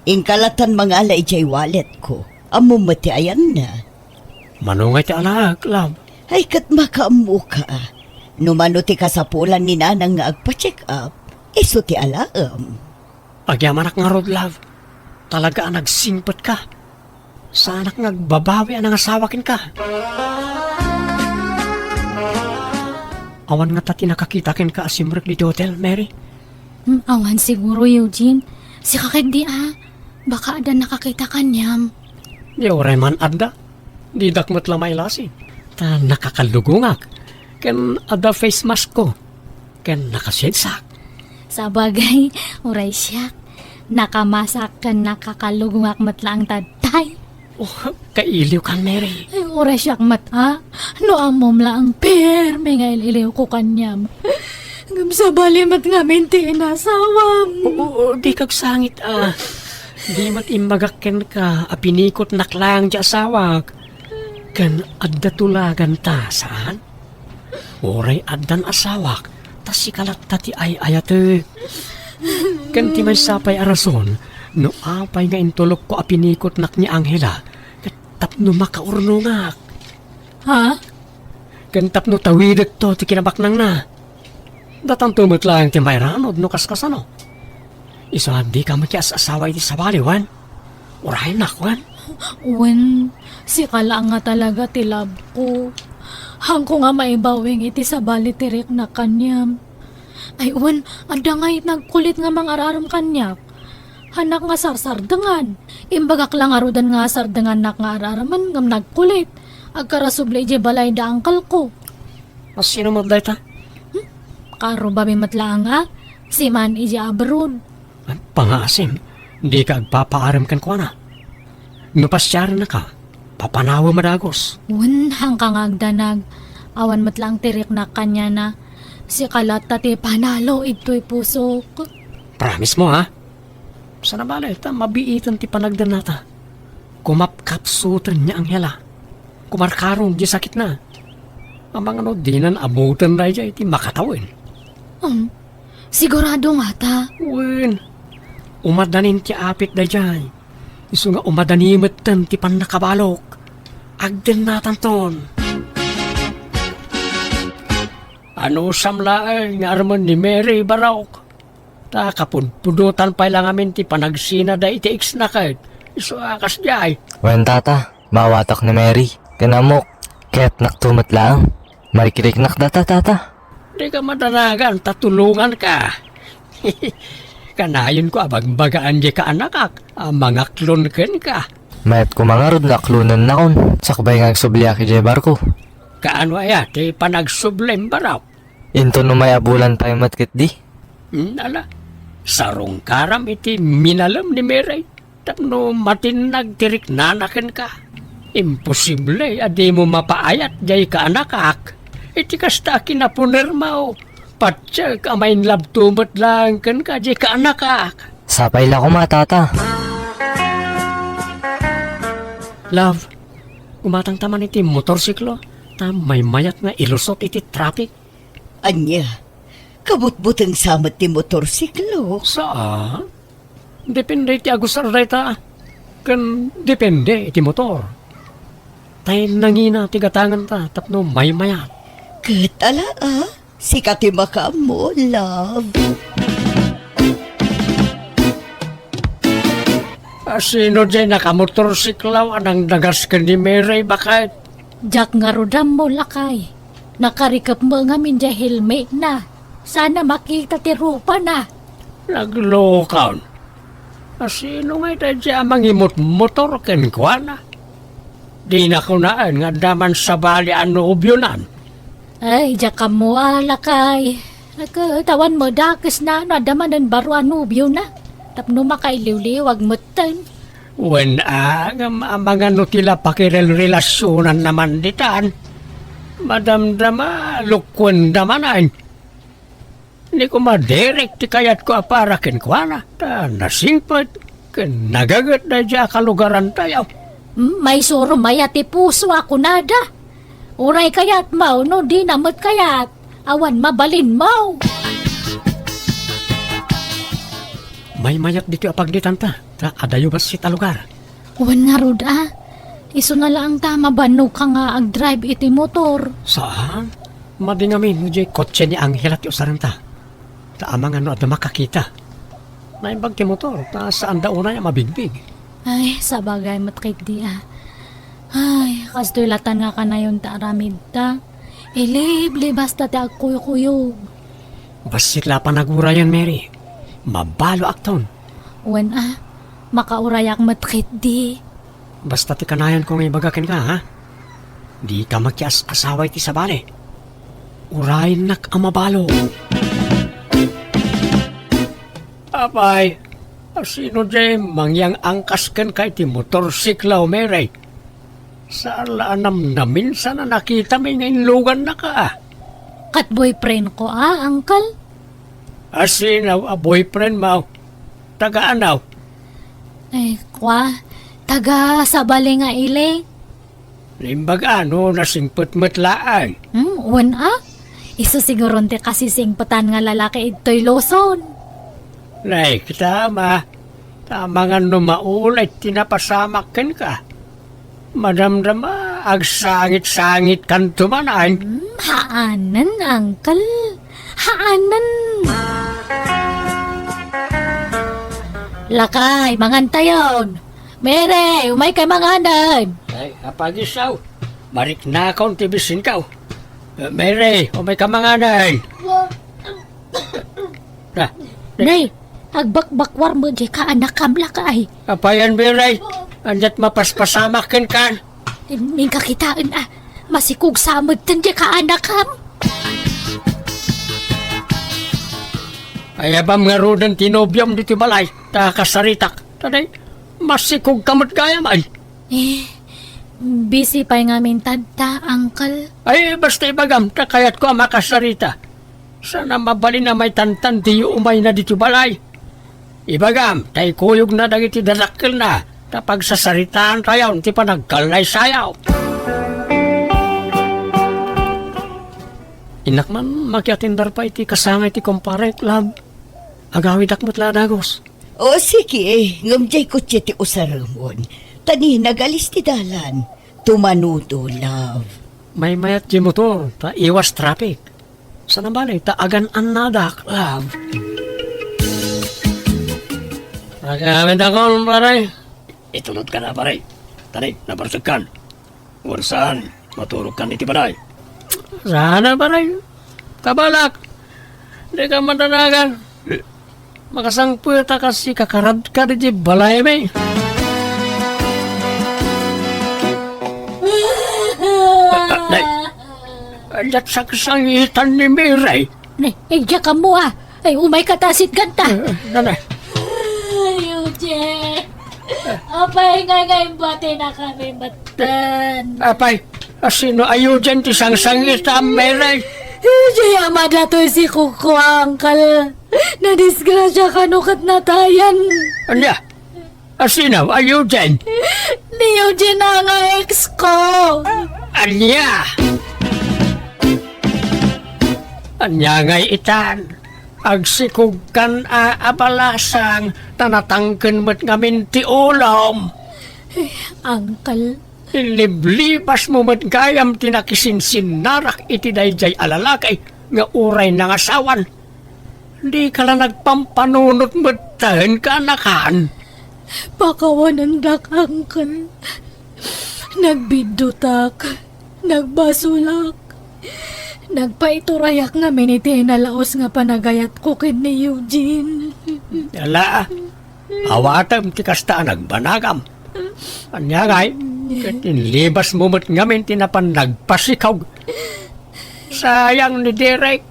Inka latan mangala idiay walletko. Ammom met ti ayanna. Mano ngay ti alaek, love? Ay, ket makaammoka, a. No mano ti kasapulan ni nanang nga agpa-check up, isu ti alaem. Agyamanak ngarud, love. Talaga a nagsingpetka. Saanak nga agbabawi a nangasawa kenka. Awan ngata ti nakakita kenka a simrek ditoy hotel, Mary? Hmm, awan siguro, Eugene. Sika ketdi, a. Baka adda nakakita kaniam. Di uray man adda. Didak met la mailasin. Ta nakakalugongak. Ken adda face mask ko. Ken nakashades-ak. Sabagay, uray siak. Nakamask ken nakakalugongak met laeng ta tay. Oh, kailiwkan, Mary. Ay, uray siak met, a. No ammom laeng permi nga il-iliwko kaniam. Ngem sabali met ngamin ti inasawam. Oo, dika agsangit, a. Di met imbagak kenka a pinikotnak laeng ti asawak. Ken adda tulaganta, saan? Uray addan asawak, ta sika latta ti ay-ayatek. Ken ti maysa pay a rason no apay nga intulokko a pinikotnak ni Angela, ket tapno makaurnongak. Ha? Ken tapno tawidekto ti kinabaknangna. Datanto met laeng ti mairanod no kaskasano. Isu a dika makias-asawa iti sabali, wen? Urayennak, wen? Wen, sika laeng nga talaga ti love ko. Haanko nga maibawing iti sabali ti riknak kaniam. Ay, wen, adda ngay nagkulit nga mangar-arem kaniak. Haanak nga sarsardengan. Imbagak la ngaruden nga sardengannak nga ar-aremen ngem nagkulit. Agkarasubli idiay balay da uncle ko. Asino met dayta? Hmm? Kaarrubami met laeng a, seaman idiay abroad. Ay, pangngaasim, dika agpapaarem kenkuana. No pasiarennaka, papanawem a dagus. Wen, haanka nga agdanag. Awan met laeng ti riknak kaniana. Sika latta ti panalo idtoy pusok. Promise mo, ha? Saan a bale, ta mabiiten ti panagdennata. Kumapkapsuten ni Angela. Kumarkarong di sakitna. Amangan no dinan ammuten daydiay ti makatawen. Um, sigurado ngata? Wen, umadanin ti apit daydiay. Isu nga umadani metten ti pannakabalok. Agdennatanton. Anusam laeng nga armen ni Mary Barok? Ta kapudpudotan pay la ngamin ti panagsina daydi ex-na ket isu a kasdiay. Wen, tata, maawatak ni Mary. Ken ammok, kayatnakto met laeng. Marikiriknak data, tata. Dika madanagan ta tulonganka. Kanayonko a bagbagaan diay kaanakak a mangaklon kenka. Mayat koma ngarud nga aklonennakon, sakbay nga agsubliak idiay barko. Kaano aya ti panagsublim, Barok? Inton umay a bulan pay met ketdi. Hmm, ala, sarungkaram iti minalem ni Mary tapno matinnag ti riknana kenka. Imposible a dimo mapaayat diay kaanakak. Iti kasta a kinapunermo, patiek a mainlabto met laeng kenka diay kaanakak. Sapay la koma, tata. Love, gumatangta man iti motorsiklo, ta maymayat nga ilusot iti traffic. Ania, kabutbuteng sa met ti motorsiklo? Saan? Depende iti agusar dayta. Ken depende iti motor. Tay nangina ti gatanganta tapno maymayat. Ket ala, a? Sika ti makaammo, love. A, sino diay nakamotorsiklo a nangdagas ken ni Mary, baket? Diak ngarud ammo, lakay. Nakarikep met ngamin diay helmetna. Saan a makita ti rupana. Naglokon. A, sino ngay daydiay a mangimutmotor kenkuana? Dina kunaen nga adda man sabali a nobionan. Ay, diak ammo a, lakay. Ket awan met dakesna no adda manen baro a nobiona. Tapno makailiwliwag metten. Wen a, ngem amangan no ti la pakirelrelasionanna man ditan. Madamdama, lukuenda manen. Ni koma Derek ti kayatko a para kenkuana, ta nasingpet ken nagaget daydiay a kalugarantayo. Hmm, maisuro aya ti puso a kunada. Uray kayatmo no dina met kayat, awan mabalinmo. Maymayat ditoy a pagnitanta, ta adayo bassit a lugar. Wen ngarud a, isu na laeng ta mabannog ka nga agdrive iti motor. Saan? Madi ngamin, diay kotse ni Angela ti usarenta. Ta amangan no adda makakita. Naimbag ti motor, ta saanda unay a mabigbig. Ay, sabagay met ketdi a. Ay, kastoy latan nga kanayon ta aramidta. Iliblibasta ti agkuykuyog. Bassit la a panagurayan, Mary. Mabaloakton. Wen a, makaurayak met ketdi. Basta ti kanayonko nga ibaga kenka, ha? Dika makias-asawa iti sabali. Urayennak a mabalo. Apay, a sino diay mangyang-angkas kenka iti motorsiklo, Mary? Saan la a namnamisan a nakitami nga inlugannaka, a? Ket boyfriendko a, uncle. A sino a boyfriendmo? Taga ano? Ay, kua, taga sabali nga ili. Naimbag a no nasingpet met laeng? Hmm, wen a? Isu siguron ti kasisingpetan nga lalaki idtoy Luzon. Nay, kita, ma. Ta amangan no maulit ti napasamak kenka. Madamdama, agsangit-sangitkanto manen. Hmm, haanen, uncle. Haanen. Lakay, mangantayon. Mere, umayka manganen. Ay, apagisaw. Mariknakon ti bisinkaw. Mere, umayka manganen. Na, Nay, agbakbakwar met diay kaanakam, lakay. Apayan, Biray? Aniat mapaspasamak kenkan? Inka kitaen a, masikog sa metten diay kaanakam. Ayabam ngaruden ti nobiom ditoy balay, ta kasaritak. Taday, masikog ka met gayam, ay. Eh, busy pay ngamin tadta, uncle. Ay, basta ibagam, ta kayatko a makasarita. Saan a mabalin a maitantan diyo umayna ditoy balay. Ibagam, ta ikuyogna dagiti dadakkelna. Ta pagsasaritaantayon ti panagkallaysayo. Innak man makiatindar pay ti kasangay ti kumparek, love. Agawidak met la a dagus. O, sige, ngem diay kotse ti usaremon. Ta ni nagalis ti dalan. Tumanodo, love. Maymayat diay motor, ta iwas traffic. Saan a bale, ta agan-annadak, love. Agamit ako, pare. Itulod ka na, pare. Tani, nabarsegkan. Wen saan, maturogkan iti balay. Saan a, pare. Kabalak. Dika madanagan. Makasangpet a kas ikakarad ka di balaymi. Nay, diak sangsangitan ni Mary. Nay, eh, diak ammo, ah. Ay, umay ka ta, sitgan ta. Eh, nanay. Ay, Eugene. Apay nga nga imbati na kami met. Apay, asino a Eugene ti sangsangitam, Mary? Diay ama datoy si Kuko, uncle. Nadisgrasya kano ket natayan. Ania? Asino a Eugene? Ni Eugene nga ex ko. Ania? Ania ngay itan? Agsikogkan a abalasang ta natangken met ngamin ti ulom. Uncle, Inliblibasmo met gayam ti nakisinsinnarak iti daydiay a lalaki nga uray nangasawan. Dika la nagpampanunot metten, kaanakan. Pakawanendak, uncle. Nagbiddutak. Nagbasolak. Nagpaiturayak ngamin iti nalaos nga panagayatko ken ni Eugene. Ala, awatem ti kasta a nagbanagam. Ania ngay, ket inlibasmo met ngamin ti napan nagpasikog. Sayang ni Derek.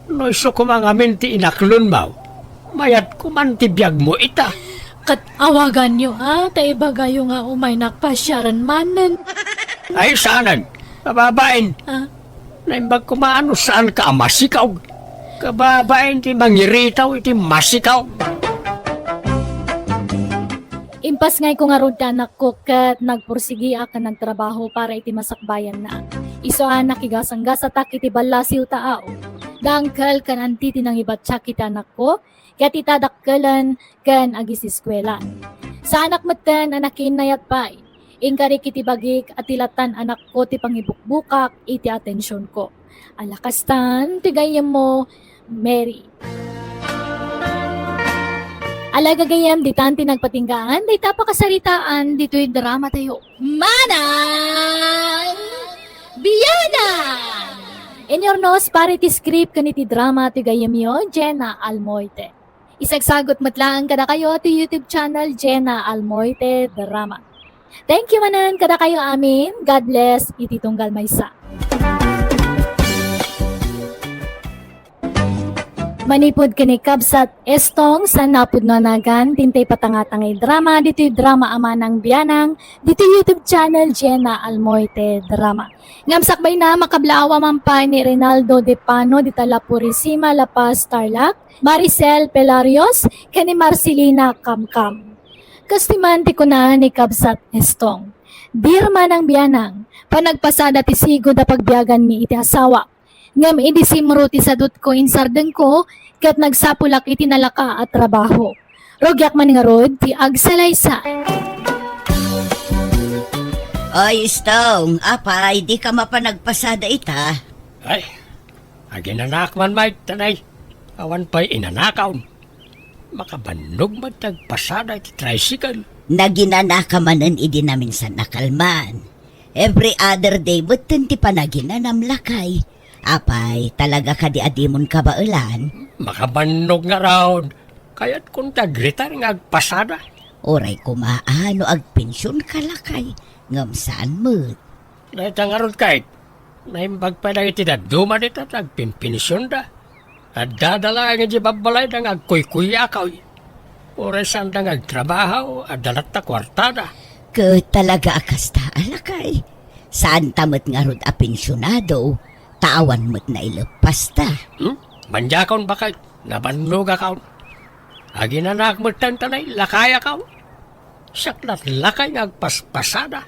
No isu koma ngamin ti inaklonmo, mayat koman ti biagmo ita. Ket awaganyo, a, ta ibagayo nga umaynak pasiaren manen. Ay, saanen. Kababain. Ah? Naimbag koma no saanka a masikog. Kababain ti mangiritaw iti masikog. Impasngayko ngarud ti anakko ket nagpursigiak a nagtrabaho para iti masakbayanna. Isu a nakigasanggasatak iti ballasiw ta ao. Da uncle ken auntie ti nangibattiak iti anakko, ket ita dakkelen ken agiseskuela. Saanak metten a nakiinnayat pay. Inkarik iti bagik a ti latan anakko ti pangibukbukak iti atensionko. Ala kastan ti gayyemmo, Mary. Ala gagayyem, ditan ti nagpatinggaan dayta pakasaritaan ditoy dramatayo. Manang Bianang! Inyurnos para iti script ken iti drama ti gayyemyo, Jenna Almoite. Isagsagut met laeng kadakayo ti YouTube channel, Jenna Almoite Drama. Thank you manen kadakayo amin. God bless iti tunggal maysa. Manipud ken ni Kabsat Estong, saan napudno a nagan, tintay patanga-tangay drama, ditoy drama a Manang Bianang, ditoy YouTube channel, Jenna Almoite Drama. Ngem sakbayna, makablaawa man pay ni Rinaldo De Pano, dita La Purisima, La Paz, Tarlac, Maricel Pelarios, ken ni Marcelina Kamkam. Kastoy man ti kuna ni Kabsat Estong, "Dear Manang Bianang, panagpasada ti sigud a pagbiaganmi iti asawa. Ngem idi simro ti sadutko insardengko, ket nagsapulak iti nalaka a trabaho. Rugiak man ngarud ti agsalaysay." Ay, Estong, apay, dika mapanagpasada ita? Ay, aginanak man, Mike, tanay. Awan pay inanakon. Makabannog met ti agpasada iti tricycle. Naginanaka manen idi naminsan a kalman. Every other day metten ti panaginanam, lakay. Apay, talaga kadi a dimon kabaelan? Makabannog ngarud. Kayatkon ti agretire nga agpasada. Uray koma a no agpensionka, lakay, ngem saan met. Dayta ngarud, Kate, naimbag pay dagiti dadduma dita ti agpensionda. Addada laeng idiay babbalayda nga agkuykuyakaw. Uray saanda nga agtrabaho, adda latta kuartada. Ket talaga a kasta, lakay. Saanta met ngarud a pensionado, ta awan met naileppasta. Hmm? Bandiakon, baket, nabannogakon. Aginanak metten tanay, lakayakon. Siak laklakay nga agpaspasada.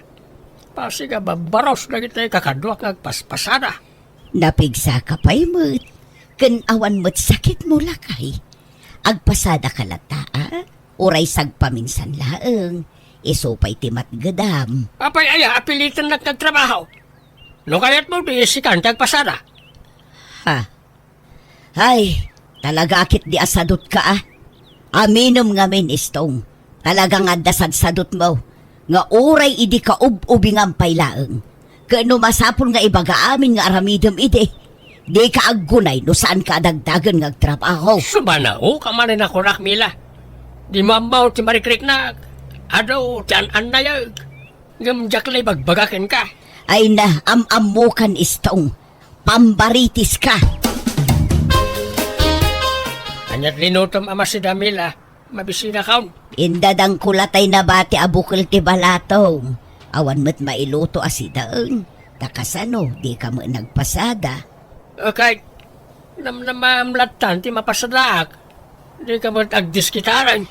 Bassit a babbaros dagiti kakaduak nga agpaspasada. Napigsaka pay met, ken awan met sakitmo, lakay. Agpasadaka latta, a? Uray sagpaminsan laeng, isu pay ti matgedam. Apay aya a pilitennak nga agtrabaho? No kayatmo, di sikan ti agpasada. Ha? Ay, talaga a ketdi a sadutka, a. Aminem ngamin, Istong. Talaga nga adda sadsadutmo, nga uray idi kaub-ubingam pay laeng. Ken no masapul nga ibaga amin nga aramidem idi, dika aggunay no saanka a dagdagen nga agtrabaho. Sumanaoka manen a kunak, Mila. Dimo ammo ti marikriknak. Adu ti an-annayeg. Ngem diak la ibagbaga kenka. Ay na, am-ammokan, Istong. Pambaritiska. Ania ti linutom a masida, Mila? Mabisinakon. Indadangko latay nabati a bukel ti balatom. Awan met mailuto a sidaen. Ta kasano, dika met nagpasada? Okay. Namnamam lattan ti mapasadaak. Dika met agdiskitaren.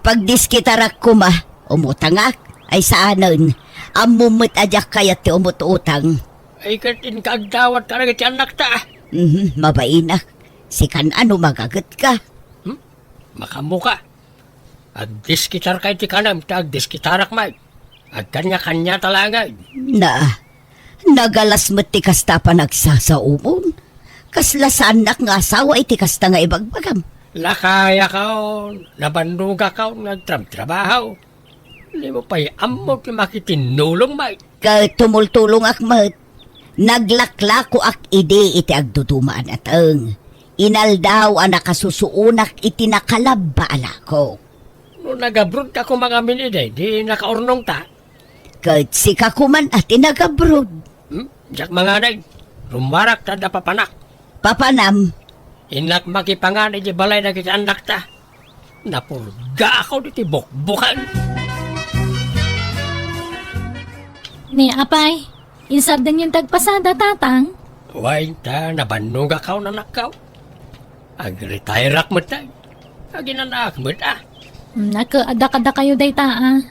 Pagdiskitarak koma, umutangak, ay saanen. Ammom met a diak kayat ti umut-utang. Ay, ket inka agdawat kadagiti annakta. Mhm, mabainak. Sikan ano magagetka? Hmm? Makaammoka. Agdiskitarka iti kanem, ta agdiskitarak met. Agkaniakaniata laeng. Na, nagalas met ti kasta a panagsasaomon. Kasla saannak nga asawa iti kasta nga ibagbagam. Lakayakon, nabannogakon nga agtrabtrabaho. Dimo pay ammo ti makitinnulong met. Ket tumultulongak met. Naglaklakoak idi iti agduduma a nateng. Inaldaw a nakasusuonak iti nakalabba a lako. No nagabrodka koma ngamin idi, di nakaurnongta. Ket sika koman a ti nagabrod. Hmm? Diak manganay. Rummuarak ta adda papanak. Papanam? Innak makipangan iti balay dagiti annakta. Napurgaak iti bukbukan. Ni apay, insardengyon ti agpasada, tatang? Wen, ta nabannogakon, anakko. Agretireak met, ay. Aginanaak met, a. Hmm, naka-, adda kadakayo dayta, a.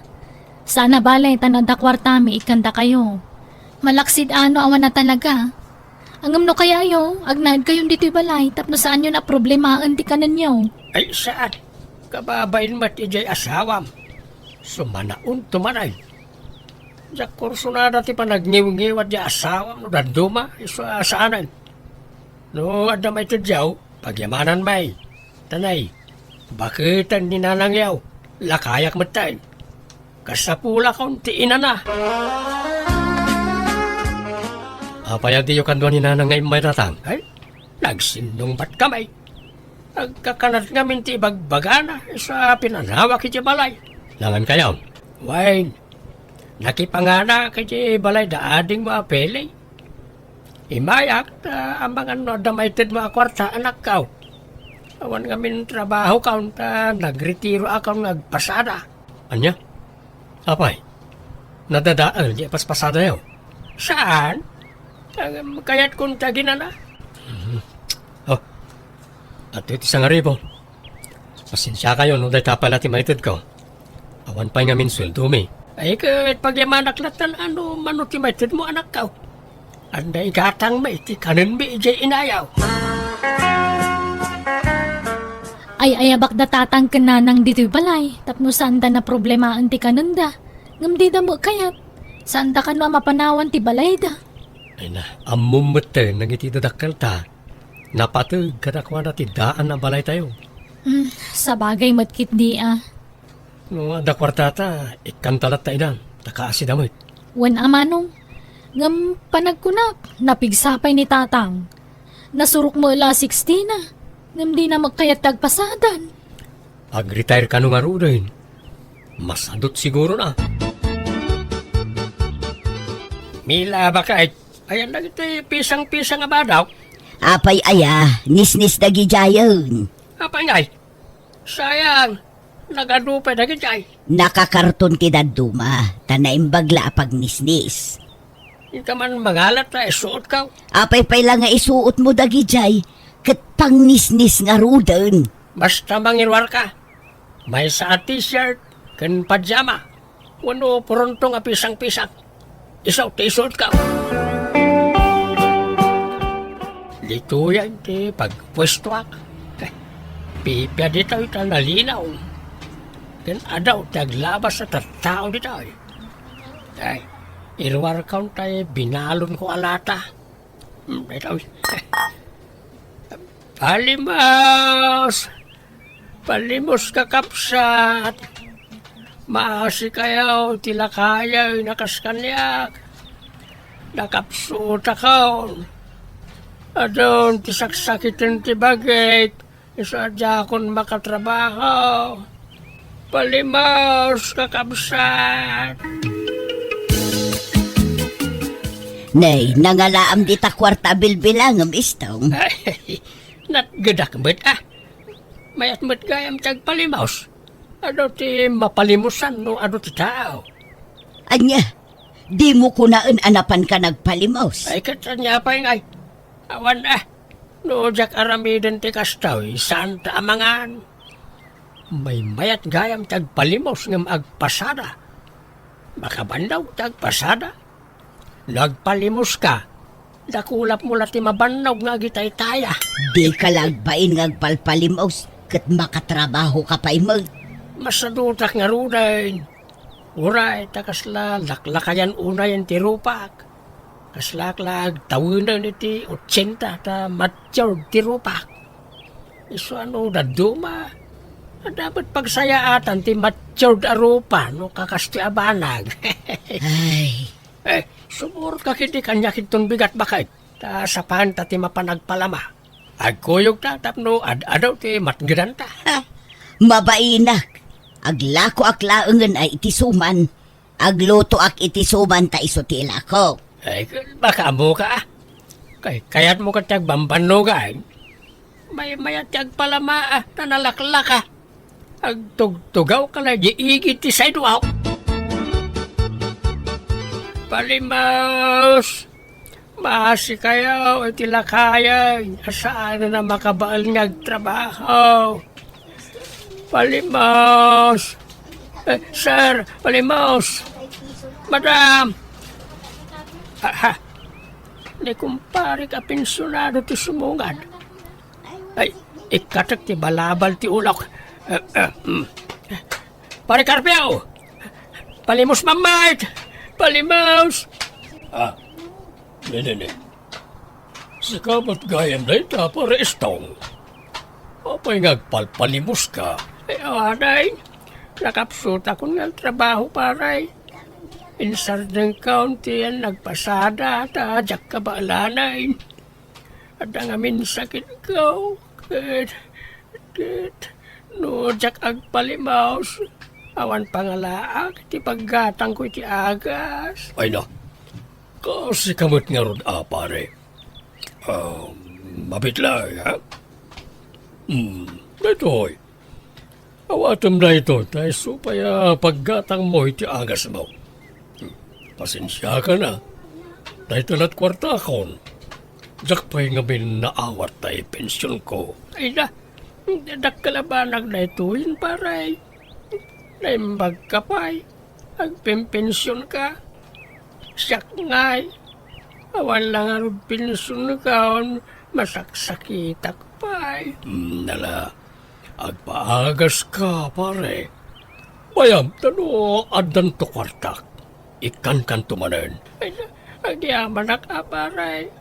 Saan a bale, ta no adda kuartami, ikkandakayo. Malaksid a no awan a talaga. Ngem no kayayo, agnaedkayon ditoy balay tapno saanyon a problemaen ti kanenyo. Ay, saan. Kababain met idiay asawam. Sumanaonto manen. Diak kursunada ti panagniwngiwat diay asawam no dadduma, isu a saanen. No adda maitedyo, pagyamanan met. Tanay, baketen ni nanangyo, lakayak metten. Kasapulakon ti inana. Apay a diyo kadua ni nanang nga immay, tatang? Ay, nagsinnungbatkami. Agkakanat ngamin ti ibagbagana, isu a pinanawak iti balay. Nangan kayo? Wen, nakipanganak iti balay da adingmo a Pele. Immayak, ta amangan no adda maitedmo a kuarta, anakko. Awan ngamin trabahokon, ta nagretiroakon nga agpasada. Ania? Apay, nadadael diay paspasadayo? Saan? Kayatko ti aginana. Mhm. Oh, adtoy ti sangaribu. Pasensiakayo no dayta pay la ti maitedko. Awan pay ngamin sueldomi. Ay, ket pagyamanak lattan a no mano ti maitedmo, anakko. Adda igatangmi ti kanenmi idiay inayo. Ay-ayabak da tatang ken nanang ditoy balay tapno saanda naproblemaen ti kanenda. Ngem dida met kayat. Saanda kano a mapanawan ti balayda. Ay na, ammom metten dagiti dadakkelta. Napateg kadakuada ti daan a balaytayo. Hmm, sabagay met ketdi a. No adda kuartata, ikkanta latta ida, ta kaasida met. Wen a manong, ngem panagkunak, napigsa pay ni tatang. Nasurok met la a sixteen a, ngem dina met kayat ti agpasadan. Ag-retire kano ngaruden. Masadut siguro na. Mila, bakay, ayan dagiti pisang-pisang a badaw. Apay aya, nisnis dagidiayen. Apay ngay? Sayang, nagadu pay dagidiay. Nakakarton ti dadduma, ta naimbag la a pagnisnis. Inka man mangalat ta isuotko. Apay pay la nga isuotmo dagidiay, ket pangnisnis ngaruden. Basta mangiruarka. Maysa a t-shirt ken pajama. wenno purontong a pisang-pisang. Isu ti isutka. Ditoyen ti pagpuestoak. Pipia ditoy ta nalinaw. Ken adu ti aglabas a tattao ditoy. Ay, iruarkon tay binalonko a lata. Hmm, daytoy. Palimos! Palimos, kakabsat! Maasikayo ti lakayen a kas kaniak. Nakapsutakon. Adun ti saksakiten ti bagik. Isu a diakon makatrabaho. Palimos, kakabsat! Nay, nangalaam dita kuarta a bilbilangem, Istong. Ay, natgedak met, a. Mayat met gayam ti agpalimos. Adu ti mapalimosan no adu ti tao. Ania, dimo kunaen a napanka nagpalimos? Ay, ket ania pay ngay? Awan, a. No diak aramiden ti kastoy, saanta a mangan. Maymayat gayam ti agpalimos ngem agpasada. Makabannog ti agpasada. No agpalimoska, dakulapmo la ti mabannog nga agitaytaya. Dika la agbain nga agpalpalimos ket makatrabahoka pay met. Masadutak ngaruden. Uray ta kasla laklakayan unayen ti rupak. Kaslaak la agtawenen iti otsenta ta matured ti rupak. Isu a no dadduma, adda met pagsayaatan ti matured a rupa no kakastoy a banag. Ay. Eh, sumurot ka ket di kaniak inton bigat baket, ta sapanta ti mapan agpalama. Agkuyogta tapno ad-adu ti matngedanta. Ha? Mabainak. Aglakoak laengen a iti suman. Aglutoak iti suman ta isu ti ilako. Ay, baka ammoka, a. Kay, kayatmo ket ti agbambannogan. Maymayat ti agpalama, a, ta nalaklaka. Agtugtugawka la di igid ti sayduak. Palimos! Maasikayo iti lakayen a saan a makabael nga agtrabaho. Palimos! Eh, sir, palimos! Madam! Aha! Ni kumparek a pensionado ti sumungad. Ay, ikkatek ti balabal ti ulok. Eh, eh, mm. Pare Carpio! Palimos, mammayt! Palimos! Ah, ne, ne, ne. Sika met gayam dayta, Pare Estong. Apay nga agpalpalimoska? Ay, awanen. Nakapsutakon nga agtrabaho, pare. Insardengkon ti agpasada, ta diak kabaelanen. Adda ngamin sakitko, ket, ket, no diak agpalimos, awan pangalaak ti paggatangko iti agas. Ay na, kasika met ngarud a, pare. Ah, mabitlay, ha? Hmm, daytoy. Awatem daytoy, ta isu pay a paggatangmo iti agasmo. Pasensiakan a. Dayta lat kuartakon. Diak pay ngamin naawat tay pensionko. Ay na, dakkel a banag daytoyen, pare. Naimbagka pay. Agpenpensionka. Siak ngay. Awan la ngarud pensionka, masaksakitak pay. Hmm, nala. Agpaagaska, pare. Bayam, ta no addanto kuartak, ikkankanto manen. Ay, agyamanak a, pare.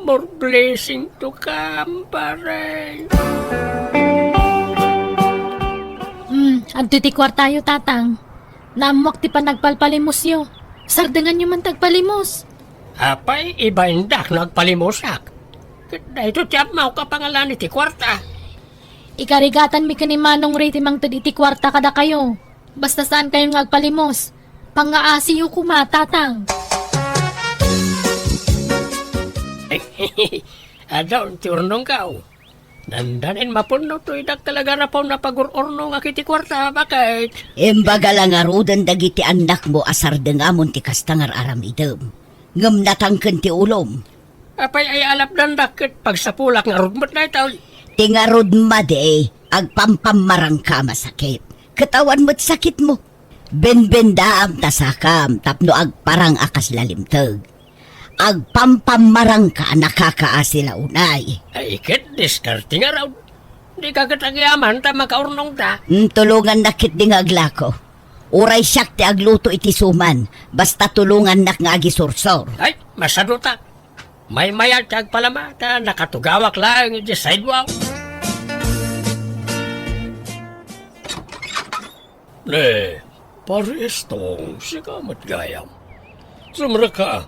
More blessing to come, pare. Hmm, adtoy ti kuartayo, Tatang. Naammoak ti panagpalpalimosyo. Sardenganyo man ti agpalimos. Apay, ibaindak no agpalimosak. Ket daytoy ti ammok a pangalan iti kuarta. Ikarigatanmi ken ni Manong Ray ti mangted iti kuarta kadakayo. Basta saankayon nga agpalimos. Pangngaasiyo koma, Tatang. Adun ti urnongko. Dandanin mapunno toy dakkel a garapon a pagur-urnongak iti kuarta, baket. Imbaga la ngaruden dagiti annakmo a sardengamon ti kasta nga ar-aramidem. Ngem natangken ti ulom. Apay aya a lapdandak ket pagsapulak ngarud met daytoy? Ti ngarud madi, agpampammarangka a masakit. Ket awan met sakitmo. Benbendaam ta sakam tapno agparang a kasla limteg. Agpampammarangka a nakakaasi la unay. Ay, ket diskarte ngarud. Dika ket agyaman ta makaurnongta. Hmm, tulongannak ketdi nga aglako. Uray siak ti agluto iti suman, basta tulongannak nga agisursor. Ay, masadutak. Maymayat ti agpalama, ta nakatugawak laeng iti sidewalk. Ne, Pare Estong, sika met gayam. Sumrekka.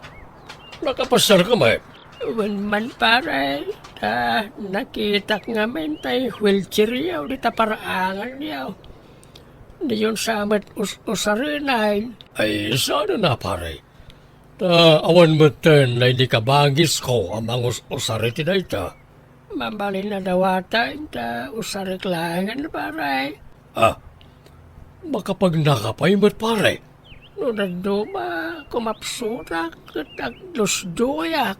Nakapasiarka met? Wen man, pare, ta nakitak ngamin tay wheelchair-yo, dita paraangan-yo. Diyon sa met us-, usarenen. Ay, saan a, pare? Ta awan metten daydi kabangisko a mangus-usar iti dayta. Mabalin a dawatan ta usarek laengen, pare. Ah, makapagnaka pay met, pare. No dadduma, kumapsutak ket agdusduyak.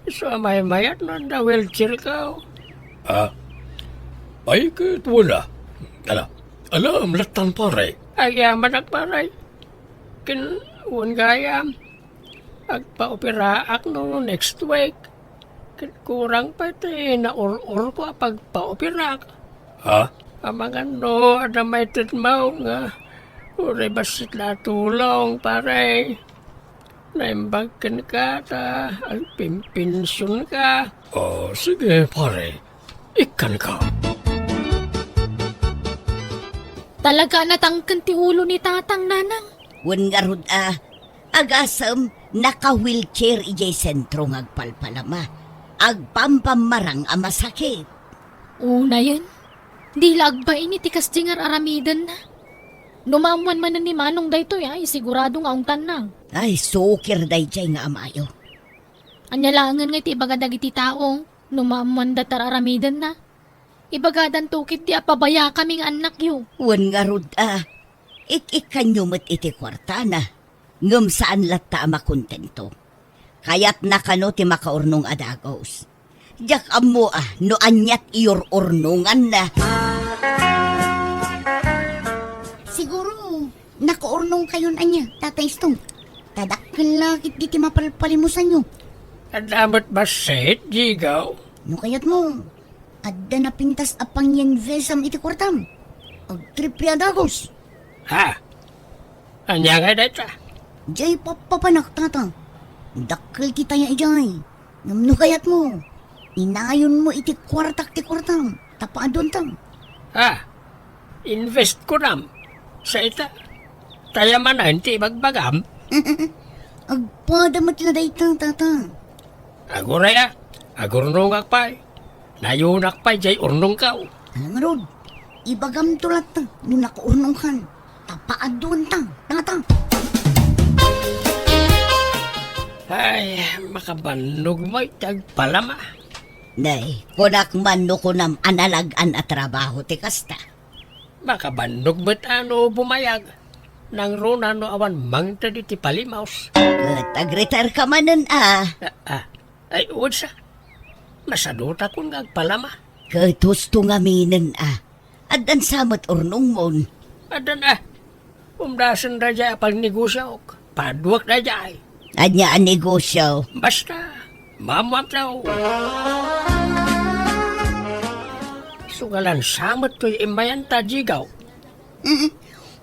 Isu a maymayat no adda wheelchair-ko. Ah, ay ket wala. Ala, alam lattan, pare. Agyamanak, pare. Ken wen gayam, agpaoperaak no next week. Ket kurang pay ti naur-urko a pagpaoperak. Ha? Amangan no adda maitedmo nga uray bassit la a tulong, pare. Naimbag kenka ta agpimpensionka. Oh, sige, pare. Ikkanka. Talaga a natangken ti ulo ni Tatang, Nanang. Wen ngarud a, agasem, naka-wheelchair idiay sentro nga agpalpalama. Agpampammarang a masakit. Unayen, di la agbain iti kasdi nga ar-aramidenna. No maammuan manen ni Manong daytoy, ay, sigurado nga ungtanna. Ay, sukir daydiay nga amayo. Ania laengen nga iti ibaga dagiti tao, no maammuanda ti ar-aramidenna? Ibagadanto ketdi a pabayakami nga annakyo. Wen ngarud a, ik-ikkanyo met iti kuartana, ngem saan latta a makontento. Kayatna kano ti makaurnong a dagus. Diak ammo a no ania ti iur-urnonganna. Siguro, nakaurnongkayon ania, Tata Estong. Ta dakkel la ketdi ti mapalpalimusanyo. Adda met bassit, Jigaw? No kayatmo, adda napintas a pang-invest-am iti kuartam. Agtriple a dagus. Ha? Ania ngay dayta? Diay pappapanak, Tata. Dakkel ti taya idiay. Ngem no kayatmo, inayonmo iti kuartak ti kuartam, ta paaduantam. Ah, invest kunam. Sa ita, taya manen ti ibagbagam? Agpada met la dayta, Tata. Aguray a, agurnongak pay. Nayonak pay diay urnongko. Ngarud, ibagamto latta no nakaurnongkan. Ta paaduanta, Tata. Ay, makabannog met ti agpalama. Nay, kunak man no kunam a nalag-an a trabaho ti kasta. Makabannog met a no bumayag. Nangruna no awan mangted iti palimaos. Ket agretire ka manen a. Ah, ah. Ay, wen sa. Masadutakon nga agpalama. Ket husto ngaminen a. Addan sa met urnongmon. Addan a. Umdasen daydiay a pagnegosiok. Paduak daydiay. Ania a negosio? Basta, maammoam tayo. Sugalan sa met toy immayanta, Jigaw. Mm.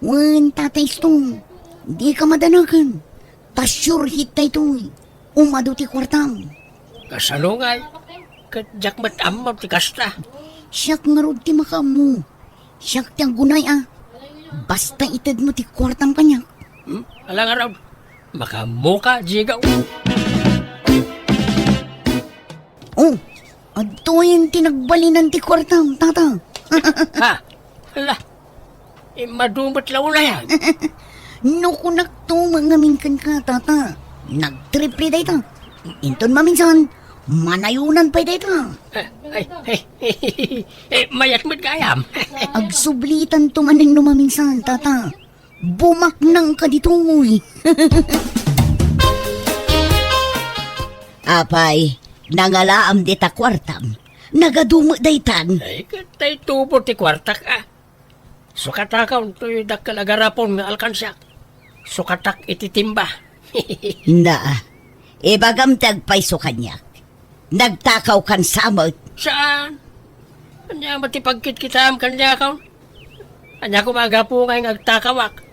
Wen, Tata Estong, dika madanagan. Ta sure hit daytoy. Umadu ti kuartam. Kasano ngay? Ket diak met ammo ti kasta. Siak ngarud ti makaammo. Siak ti aggunay a. Basta itedmo ti kuartam kaniak. Hmm? Ala ngarud. Makaammoka, Jigaw. Oh, adtoyen ti nagbalinan ti kuartam, Tata. Ha? Ala, immadu met la unayan. No kunakto met ngamin kenka, Tata, nagtriple dayta. Inton maminsan, manayonan pay dayta. Eh, ay, ay, eh, mayat met gayam. Agsublitanto manen no maminsan, Tata. Bumaknangka ditoy. Apay, nangalaam dita kuartam. Nagadu met daytan. Ay, ket tay tubo ti kuartak, ah. Sukatakaw toy dakkel a garapon nga alkansiak. Sukatak iti timba. Na, ibagam ti agpayso kaniak. Nagtakawkan sa met. Saan? Ania met ti pagkitkitaem kaniakon? Ania koma a gapu ngay nga agtakawak?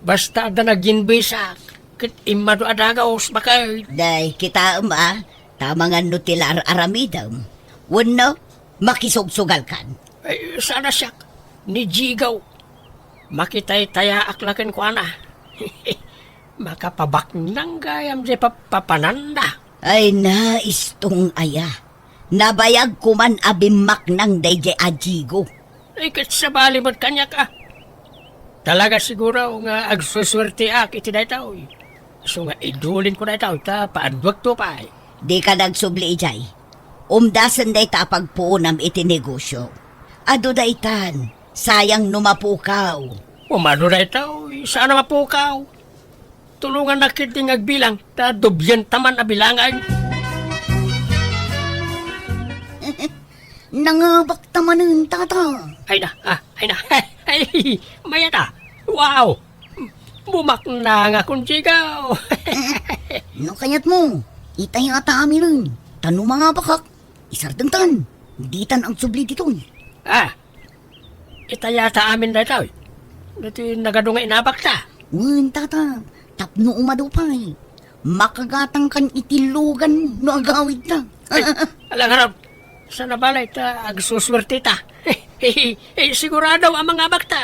Basta adda naginbisak, ket immadu a dagus, baket. Day, kitaem a, ta amangan no ti la ar-aramidem. Wenno, makisugsugalkan. Ay, saan a siak, ni Jigo. Makitaytayaak la kenkuana. Makapabaknang gayam diay papapananda. Ay na, Istong aya. Nabayag koman a bimmaknang daydiay a Jigo. Ay, ket sabali met kaniak a. Talaga siguro nga agsusuerteak iti daytoy. Isu nga idulinko daytoy ta paadwekto pay. Dika nagsubli idiay. Umdasen dayta a pagpuonam iti negosio. Adu daytan, sayang no mapukaw. Umadu daytoy, saan a mapukaw? Tulongannak ketdi nga agbilang, ta dubienta man a bilangan. Nangabakta manen, tata. Ay na, ah, ay na. Ay, mayat a. Wow! Bumaknangakon, Jigo. No kayatmo, itayata aminen. Ta no mangabakak, isardengtan. Ditan agsubli ditoy. Ah, itayata amin daytoy. Ditoy nagadu nga inabakta. Wen, tata, tapno umadu pay. Makagatangkan iti lugan no agawidta. Ay, ala ngarud. Saan a balay ta agsusuerteta. Eh, sigurado a mangabakta.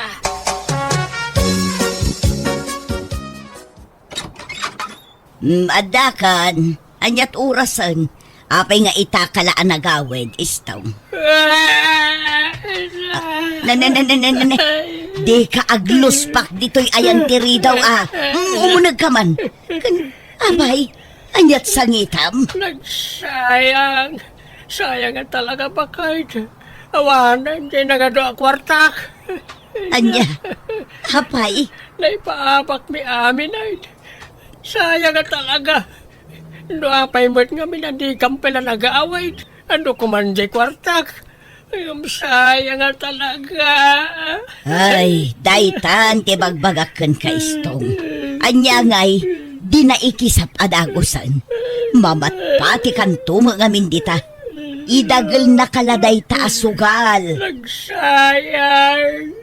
Mm, addakan, aniat orasen? Apay nga itaka la a nagawid, Istong? Ah, na, na, na, na, na, na, na. Dika agluspak ditoy ayan ti ridaw, ah. Mm, umunegka man. Kan, apay, aniat sangitam? Nagsayang. Sayang nga talaga, baket. Awanen ti nagadu a kuartak. Ania? Apay? Naipaabakmi amin ay. Sayang nga talaga. No apay met ngamin a dikam pay la nagawid, adu koman diay kuartak. Ngem sayang nga talaga. Ay, daytan ti bagbagak kenka, Istong. Ania ngay, di naikisap a dagusen. Mamatpatikanto met ngamin dita. Idagelnaka la dayta a sugal. Nagsayang.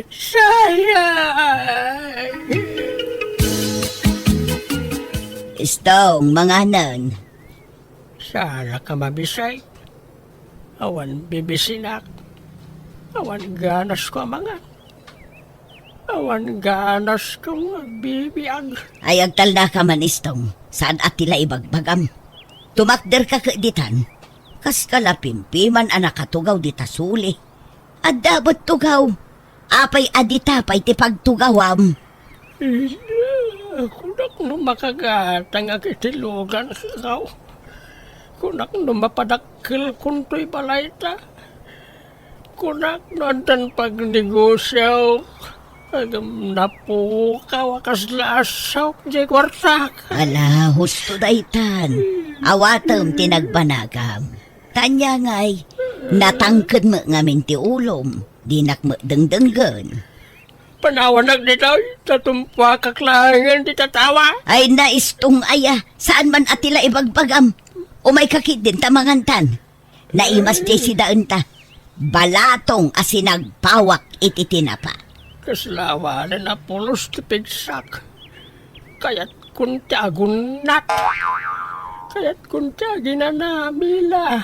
Sayang. Istong, manganen. Saan a ka mabisay? Awan bibisinak. Awan ganasko a mangan. Awan ganasko nga agbibiag. Ay, agtalnaka man, Istong. Saan a ti la ibagbagam? Tumakderka ket ditan. Kaska la pimpiman a nakatugaw dita suli. Adda met tugaw. Apay a dita pay ti pagtugawam? Ida, kunak no makagatangak iti lugan, kaw. Kunak no mapadakkelkon toy balayta. Kunak no addan pagnegosiok. Ngem napukaw a kasla a saok diay kuartak. Ala, husto daytan. Awatem ti nagbanagam. Ta ania ngay, natangked met ngamin ti ulom, dinak met dengdenggen. Panawanak ditoy, ta tumpuakak laengen ti tatawa. Ay, Istong aya, saan man a ti la ibagbagam. Umayka ketdin ta mangantan. Naimas diay sidaenta. Balatong a sinagpawak iti tinapa. Kasla awanen a pulos ti pigsak. Kayatkon ti agunnat. Kayatkon ti aginanamila.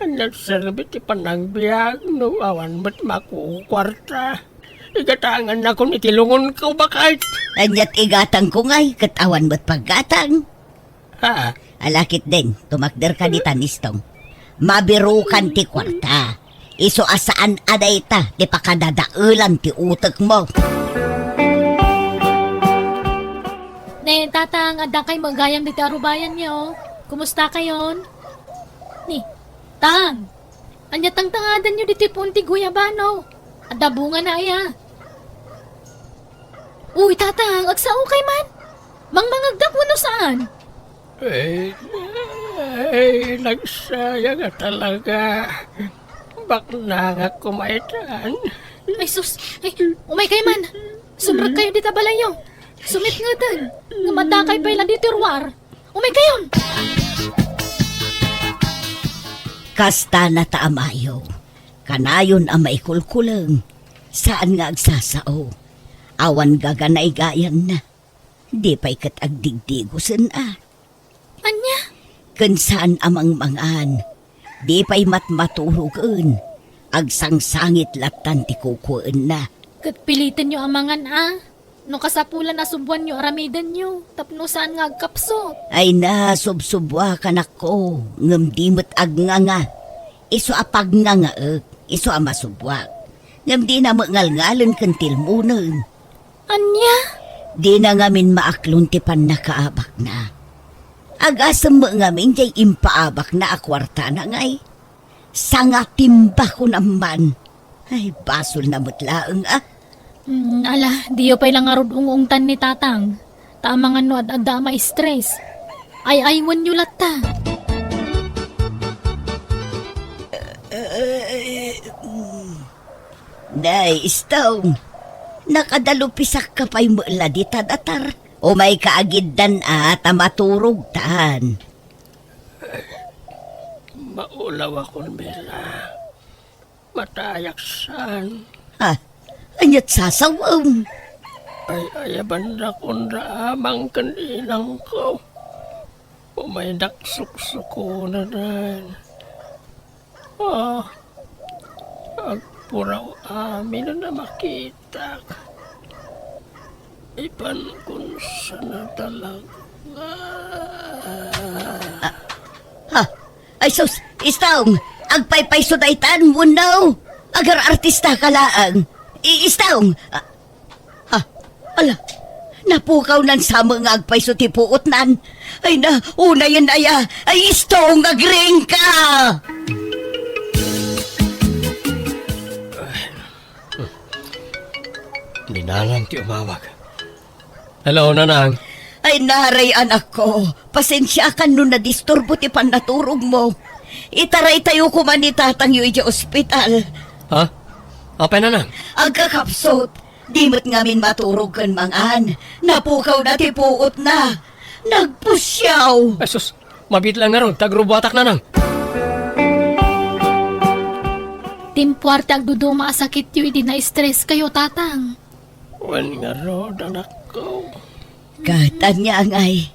Ania serbi ti panagbiag no awan met makukuarta? Igatangannakon iti lungonko, baket. Aniat igatangko ngay ket awan met paggatang? Ha? Ala ketdin, tumakderka ditan, Istong. Mabirukan ti kuarta. Isu a saan a dayta ti pakadadaelan ti utekmo. Ne, Tatang, addakay met gayam ditoy arubayan, yo. Kumustakayon? Ni, Tang, ania tangtangadanyo ditoy puon ti guyabano? Adda bungana aya? Uy, Tatang, agsaokay man. Mangmangagdak wenno saan? Ay, ay, nagsayang a talaga. Baknangak koma itan. Ay, sus! Ay, umaykayo man! Sumrekkayo dita balayyo! Sumitngeten! Ngem addakayo pay la ditoy ruar! Umaykayon! Kasta na ta amayo. Kanayon a maikulkuleng, saan nga agsasao. Awan gaganaygayanna. Di pay ket agdigdigosen a. Ania? Ken saan a mangmangan. Di pay matmaturogen. Agsangsangit lattan ti kukuenna. Ket pilitenyo a mangan a. No kasapulan a subuanyo aramidenyo, tapno saan nga agkapsut. Ay na, subsubuak, anakko, ngem di met agnganga. Isu a pagngangaek, isu a masubuak. Ngem dina met ngalngalen ken tilmonen. Ania? Dina ngamin maaklon ti pannakaabakna. Agasem met ngamin diay impaabakna a kuartana ngay. Sangatimba kunam man. Ay, basolna met laeng a. Mm, ala, diyo pay la ngarud ung-ungtan ni Tatang. Ta amangan no ad-adda a ma-stress. Ay-aywenyo latta. Nay, Stone, nakadalupisakka pay met la dita datar. Umayka agiddan a ta maturogtan. Maulawakon, Bella. Matayak saan. Ah, ania't sasawem? Ay, ayabandak unra amang ken inangko. Umaydak suksukunanan. Ah, agpuraw amin a makitak. Ipan kun sana talaga. Ah, ha? Ay sus, Istong, agpaypayso daytan, wenno? Agar-artista ka laeng. I-, Istong, ah, Ha? Ala, napukawnan sa met nga agpayso ti puotnan. Ay na, unayen aya, ay Istong, agring ka! Ni Nanang ti umawag. Hello, Nanang. Ay, naray, anakko. Pasensiakan no nadisturbo ti pannaturogmo. Itaraytayo koma ni tatangyo idiay ospital. Ha? Apay, Nanang? Agkakapsut. Di met ngamin maturog ken mangan. Napukawna ti puotna. Nagpusiaw. Ay sus, mabiit laeng ngarud ta agrubuatak, Nanang. Timpuar ti agduduma a sakityo idi na-stress kayo, Tatang. Wen ngarud, anakko. Ket ania ngay,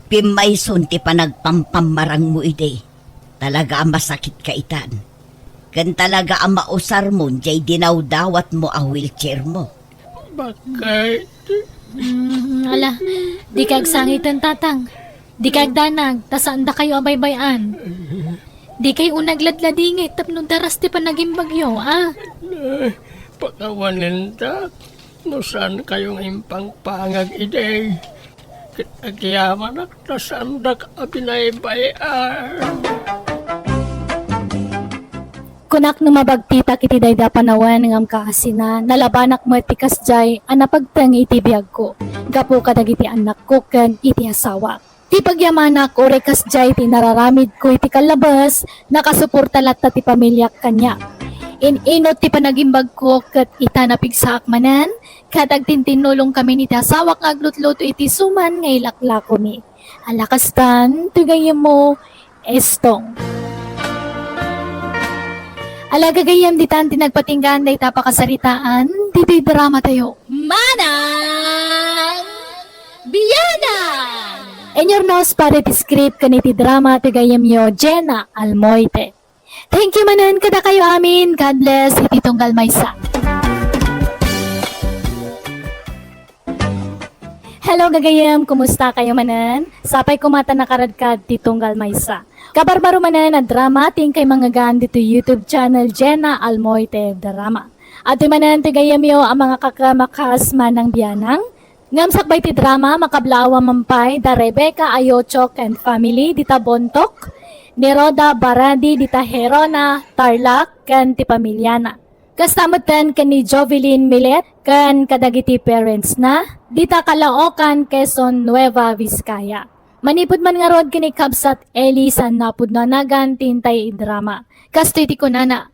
pimmayson ti panagpampammarangmo idi. Talaga a masakitka itan. Ken talaga a mausarmon diay dinawdawatmo a wheelchairmo. Bakit? Mm, ala, dika agsangiten, Tatang. Dika agdanag, ta saandakayo a baybay-an. Dikay unay agladladingit tapno daras ti panagimbagyo, a? Nay, pakawanen ta. No saankayo nga impangpangag idi, ket agyamanak ta saandak a binaybay-an. Kunak no mabagtitak iti daydi a panawen ngem kaasina, nalabanak met ti kasdiay a napagteng iti biagko gapu kadagiti annakko ken iti asawak. Ti pagyamanak, uray kasdiay ti nararamidko iti kallabes, nakasuporta latta ti pamiliak kaniak. In-inut ti panagimbagko ket ita napigsaak manen, ket agtintinnulongkamin iti asawak nga aglutluto iti suman nga ilaklakomi. Ala kastan, ti gayyemmo, Estong. Ala gagayyem, ditan ti nagpatinggaan dayta a pakasaritaan, ditoy drama tayo. Manang Bianang! In your nose, pare, ti script ken iti drama ti gayyemyo, Jenna Almoite. Thank you manen kadakayo amin. God bless. Iti tunggal maysa. Hello, gagayyem. Kumusta kayo manen? Sapay koma ta nakaradkad ti tunggal maysa. Kabarbaro manen a drama ti inkay mangngegan ditoy YouTube channel Jenna Almoite Drama. Adtoy manen ti gayyemyo a mangakakamakas, Manang Bianang. Ngem sakbay ti drama, makablaawan man pay da Rebecca Ayocho ken family dita Bontoc, ni Rhoda Baradi dita Gerona, Tarlac, ken ti pamiliana. Kasta metten ken ni Jovelyn Milet ken kadagiti parentsna dita Caloocan, Quezon, Nueva Vizcaya. Manipud man ngarud ken ni Kabsat Eli, saan napudno a nagan ti intay idrama. Kastoy ti kunana,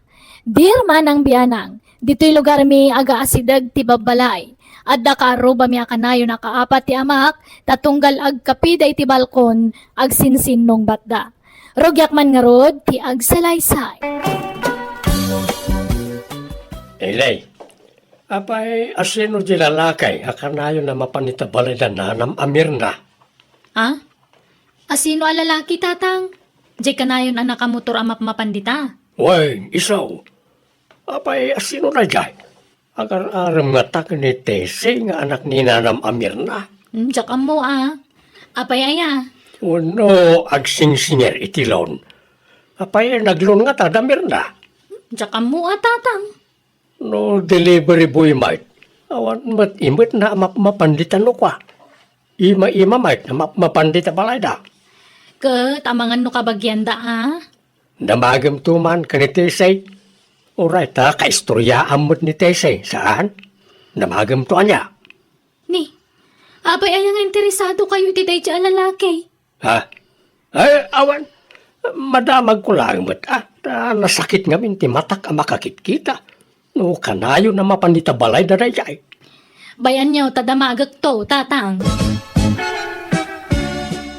Dear Manang Bianang, ditoy lugarmi agaasideg ti babbalay. Adda kaarrubami a kanayon a kaapat ti amak, ta tunggal agkapida iti balkon, agsinsinnungbatda. Rugiak man ngarud ti agsalaysay. Elay, apay, asino di lalaki a kanayon a mapan ita balay da nanam a Mirna? Ah? Asino a lalaki, Tatang? Diay kanayon a nakamotor a mapmapan dita? Wen, isu. Apay, asino daydiay? Agar-arem ngata ken ni Tessie nga anak ni nanam a Mirna? Hmm, diak ammo, a. Apay aya? Wenno agsingsinger iti loan? Apay, nag-loan ngata da Mirna? Diak ammo, a, Tatang. No delivery boy met, awan met imet na mapmapan dita no kua. Ima-ima met na mapmapan dita balayda. Ket amangan no kabagianda, a? Damagem to man ken ni Tessie. Uray ta kaistoryaam met ni Tessie, saan? Damagem to ania? Ni, apay aya nga interesado kayo iti daydiay a lalaki? Ha? Ay, awan. Madamagko laeng met, a. Ta nasakit ngamin ti matak a makakitkita. No kanayon a mapan ita balayda daydiay. Bay-anyo ta damagekto, Tatang.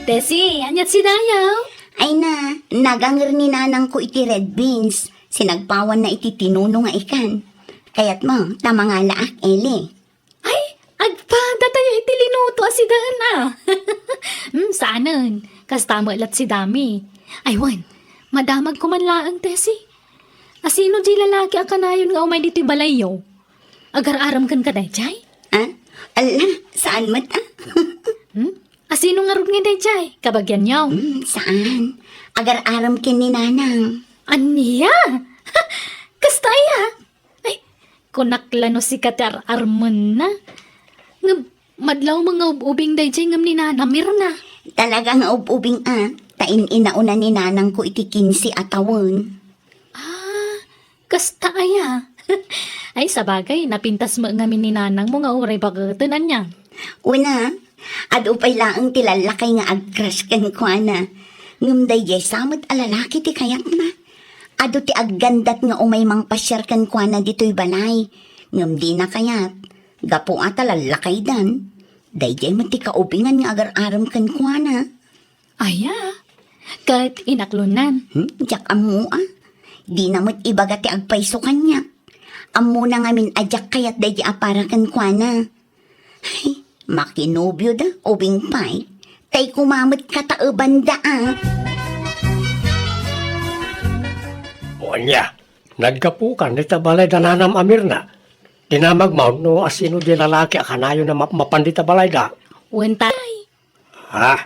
Tessie, aniat si Dayaw? Ay na, naganger ni nanangko iti red beans. Sinagpawanna iti tinuno nga ikan. Kayatmo ta mangalaak, Eli? Ay, agpada tayo iti linuto a sidaen, a. Hmm, saanen. Kasta met la't si Dami. Ay, wen, madamagko man laeng, Tessie. Asino di lalaki a kanayon nga umay ditoy balayyo? Agar-arem kenka daydiay? A? Ala, saan met, a? Hmm? Asino ngarud nga daydiay? Kabagianyo? Hmm, saan. Agar-arem ken ni Nanang. Ania? Kasta aya? Ay, kunak la no sika ti ar-armenna. Ngem, madlaw nga ub-ubing daydiay ngem ni Nana Mirna. Talaga nga ub-ubing a, ta in-inauna ni nanangko iti kinse a tawen. Ah, kasta aya? Ay, sabagay, napintas met ngamin ni nanangmo nga uray baketen, ania? Una, adu pay laeng ti lallakay nga ag-crush kenkuana. Ngem daydiay sa met a lalaki ti kayatna. Adu ti aggandat nga umay mangpasiar kenkuana ditoy balay. Ngem dina kayat. Gapu a ta lallakaydan. Daydiay met ti kaubingan nga agar-arem kenkuana. Aya? Ket inaklonan? Hmm, diak ammo a. Dina met ibaga ti agpayso kaniak. Ammona ngamin a diak kayat daydiay a para kenkuana. Ay, makinobioda, ubing pay. Tay kumamet kataebanda a. O ania, naggapukan dita balay da nanam a Mirna. Dinamag maon no asino di lalaki a kanayon a mapmapan dita balayda. Wen tay. Ha?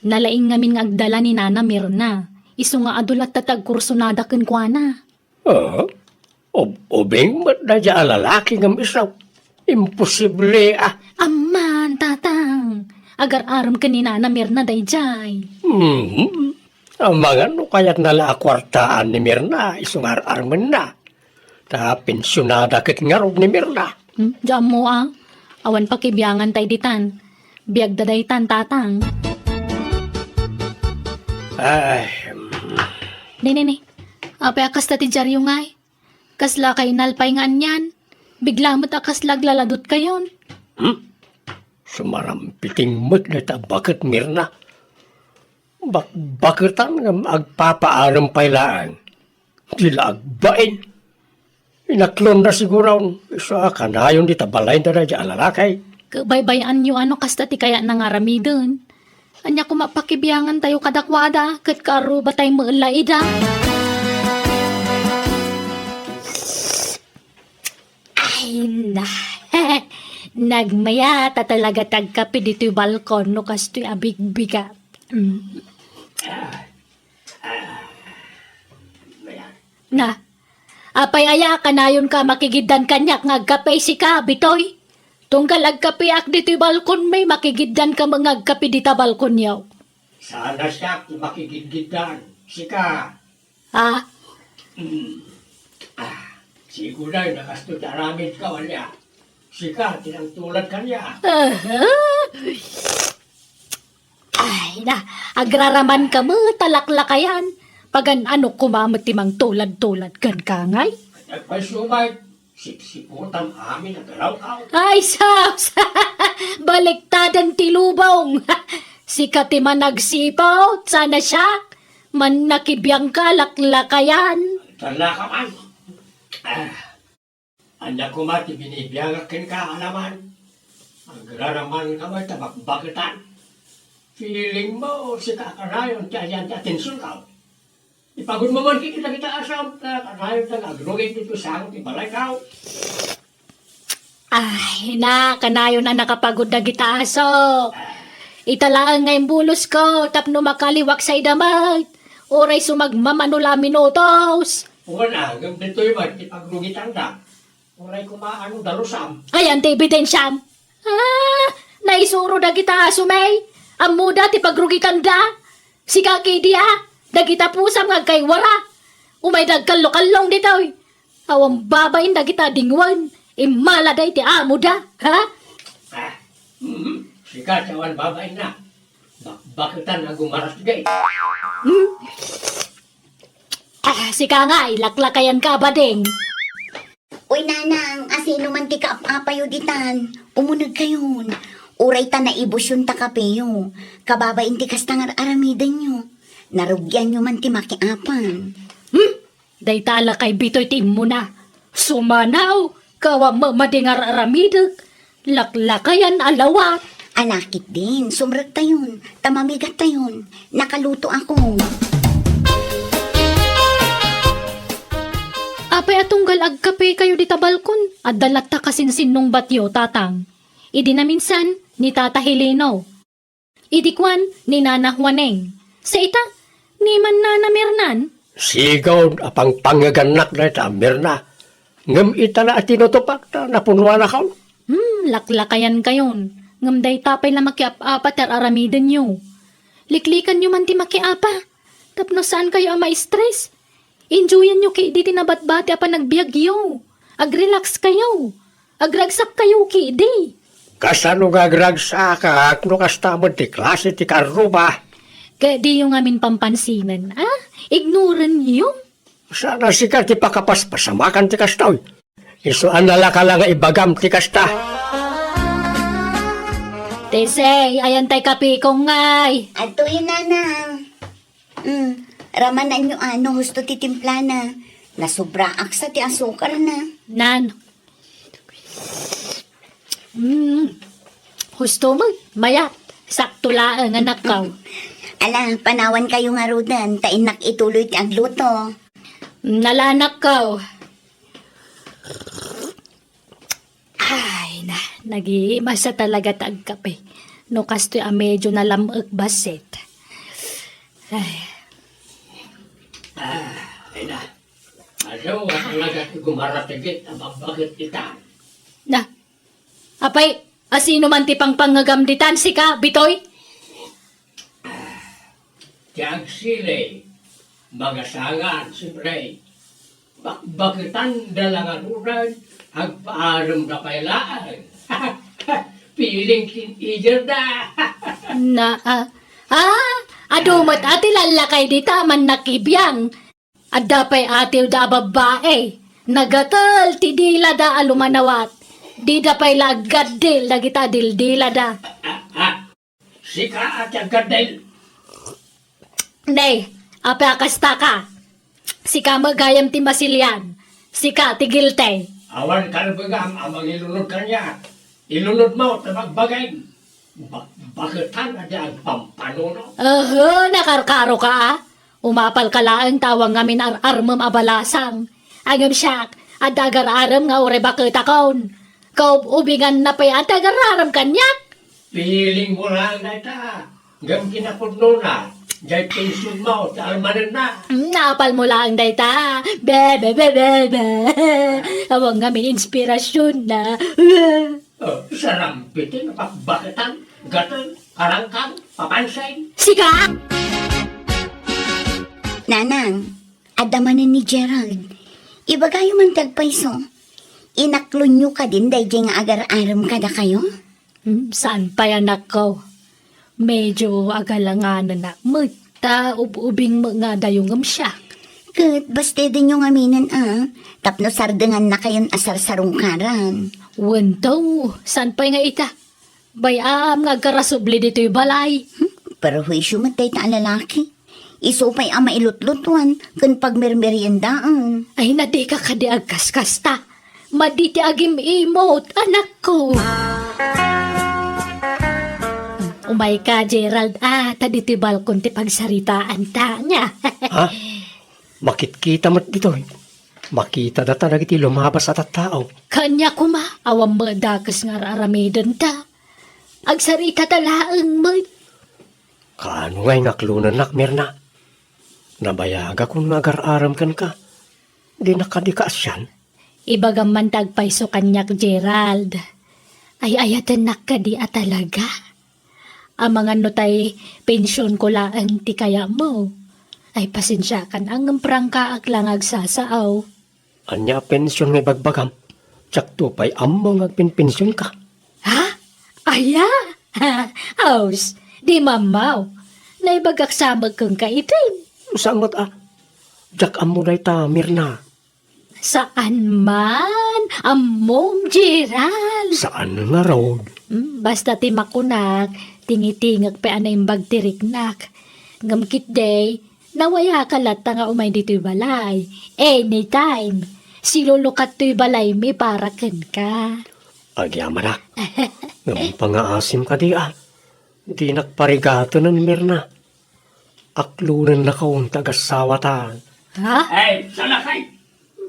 Nalaing ngamin nga agdala ni Nana Mirna. Isu nga adu latta ti agkursonada kenkuana. Ah? Ub-, ubing met daydiay a lalaki ngem isu. Imposible a. Amman, Tatang. Agar-arem ken ni Nana Mirna daydiay. Mhm. Amangan no kayatna la a kuartaan ni Mirna isu nga ar-armenna. Ta pensionada ket ngarud ni Mirna. Hmm, diammo a. Awan pakibiangan tay ditan. Biagda daytan, Tatang. Ay, mm. Ni, ni, ni. Apay a kasta ti diaryo ngay? Kasla kainalpay nga anian? Bigla met a kasla aglaladutkayon. Hmm? Sumarampiting met dayta a baket, Mirna. Bakbaketan ngem agpapaarem pay laeng. Di la agbain. Inaklonda siguron, isu a kanayon dita balayda daydiay a lalaki. Ket baybay-anyo a no kasta ti kayatna nga aramiden. Ania koma pakibiangantayo kadakuada, ket kaarrubatay met la ida. Ay, na. Nagmayat a talaga ti agkape ditoy balkon no kastoy a bigbigat. Mm. Na, apay aya a kanayonka makigiddan kaniak nga agkape sika, Bitoy? Tunggal agkapeak ditoy balkonmi, makigiddanka met nga agkape dita balkonyo. Saan a siak ti makigidgiddan, sika. Ah? Mm. Ah, sigunay, nakasto ti aramidka, ania? Sika ti nangtulad kaniak. Aha. Ay, na, agraramanka met a laklakayan. Pagan-ano koma met ti mangtulad-tulad kenka ngay? Agpayso met, sipsiputam amin a galawkaw. Ay, sus! Baliktaden ti lubong! Sika ti managsiput, sana siak! Mannakibiangka, laklakayan! Talaka man! Ah, ania koma ti binibiangak kenka, alaman? Agraramanka met ta bakbaketan. Feeling mo, sika kanayon ti ayan ti atensionkaw. Ipagudmo man ket dagita a saan ta kanayon ta nga agrugit ditoy sango ti balaykaw. Ay, na, kanayon a nakapagud dagita aso. Ita laeng nga imbulosko tapno makaliwak sa idamag. Uray sumagmamano la minutos. Wen a, ngem ditoy met ti pagrugitanda. Uray koma ano darusam. Ayan ti ebidensiam. Ah, naisuro dagita aso, may. Ammoda ti pagrugitanda. Sika kidi a, dagita pusam nga agkaywara. Umayda agkallokallong ditoy. Awan babain dagita dingwen. Immala day ti amoda, ha? Ah, mhm. Sika ti awan babainna. Bakbaketan a gumaras gay. Hmm? Ah, sika nga, ilaklakayan ka, bading. Uy, nanang, asino man ti kaap-apayo ditan? Umunegkayon. Uray ta naibusyon ta kapeyo. Kababain ti kasta nga ar-aramidenyo. Narugianyo man ti makiapan. Hmm? Dayta a lakay Bitoy ti immuna. Sumanaw, kawa mamadi nga ar-aramidek. Laklakayan a lawat. Ala ketdin, sumrektayon, ta mamigattayon. Nakaluto ako. Apay a tunggal agkapekayo dita balkon? Adda latta kasinsinnong batyo, tatang. Idi naminsan, ni Tata Helino. Idi kuan, ni Nana Juaneng. Sa ita, ni man Nana Mirnan. Sigaw a pangpangegannak dayta a Mirna. Ngem ita la a tinutupak ta napunuanakon. Hmm, laklakayankayon. Ngem dayta pay la makiap-apa ti ar-aramidenyo. Liklikanyo man ti makiapa. Tapno saankayo a ma-stress. Enjoyanyo kidi ti nabatbati a panagbiagyo. Agrelaxkayo. Agragsakkayo kidi. Kasano nga agragsakak no kasta met ti klase ti karruba? Ket diyo ngamin pampansinen, a? Ignoranyo? Sana sika ti pakapaspasamakan ti kastoy. Isu a nalaka la nga ibagam ti kasta. Tesey, ayan tay kapikong ngay. Adtoy, nanang. Mm, ramananyo a no husto ti timplana. Nasobraak sa ti asukarna. Nan. Mm. Husto mo, mayat. Sakto laeng, anakko. Ala, panawankayo ngaruden, ta innak ituloy ti agluto. Nala, anakko. Ay, na, nagimasa talaga ta agkape. No kastoy a medyo nalam-ek bassit. Ay. Ah, ay na. Adu a talaga ti gumaratigit a babbaket ita. Na, apay, asino man ti pangpangngegam ditan, sika, Bitoy? Ti agsilay, magasangad, siempre. Bakbaketan da la ngaruden, agpaarem da pay laeng. Feeling teenager da. Na, ah, ah, adu met a ti lallakay dita a mannakibiang. Adda pay atiw da a babbai. Nagatel ti dila da a lumanawat. Dida pay la aggaddil dagita a dildila da. Ah, ah. Sika a ti aggaddil. Nay, apay a kasta ka? Sika met gayam ti masilian. Sika ti guilty. Awan kalbegam a mangilunod kaniak. Ilunodmo ta bagbagim. Ba-, baketan a di agpampanunot. Aha, nakarkaro ka, a? Umapal ka laeng ta awan ngamin ar-armem a balasang. Ngem siak, adda agar-arem nga uray baketakon. Kaub-ubinganna pay a ti agar-arem kaniak. Feeling mo laeng dayta. Ngem kinapudnona, jay tensionmo ti armanenna. Mm, naapalmo laeng dayta. Be, be, be, be, be. Awan ngamin inspirasionna. Oh, sarambiti nga bakbaketan, gatel, karangkang, papansin. Sika! Nanang, adda manen ni Gerald. Ibagayo man ti agpayso. Inaklonyo kadin daydiay nga agar-arem kadakayo? Hmm, saan pay, anakko? Medyo agalanganan met ta ub-ubing met nga adayo ngem siak. Ket bastedenyo ngaminen a, tapno sardengannakayon a sarsarungkaran. Wen to, saan pay nga ita? Bay-am nga agkarasubli ditoy balay. Hmm, perhuisio met dayta a lalaki. Isu pay a mailutlutuan ken pagmermeriendaen. Ay, na dika kadi agkaskasta. Madi ti agim-imot, anakko. Umayka, Gerald, a, ta ditoy balkon ti pagsaritaanta, ania? Ha? Makitkita met ditoy. Makita data dagiti lumabas a tattao. Kanya koma, awan met dakes nga ar-aramidenta. Agsaritata laeng met. Kaano ngay nga aklonennak, Mirna? Nabayagakon nga agar-arem kenka. Dinak kadi kaasian? Ibagam man ti agpayso kaniak, Gerald. Ay-ayatennak kadi a talaga. Amangan no tay pensionko laeng ti kayatmo. Ay, pasensiakan a ngem prangkaak la nga agsasao. Ania a pension nga ibagbagam? Diakto pay ammo nga agpenpensionka. Ha? Aya? Aus, di mammaw. Naibagak sa met kenka itin. Saan met a? Diak ammo dayta, Mirna. Saan man? Ammom, Gerald. Saan ngarud? Hmm, basta ti makunak, tingitingek pay a naimbag ti riknak. Ngem ketdi, nawayaka latta nga umay ditoy balay. Anytime. Silulukat toy balaymi para kenka. Agyamanak. Ngem pangaasim kadi a. Dinak parigatenen, Mirna. Aklonennakon ti agasawata. Ha? Ay, salakay!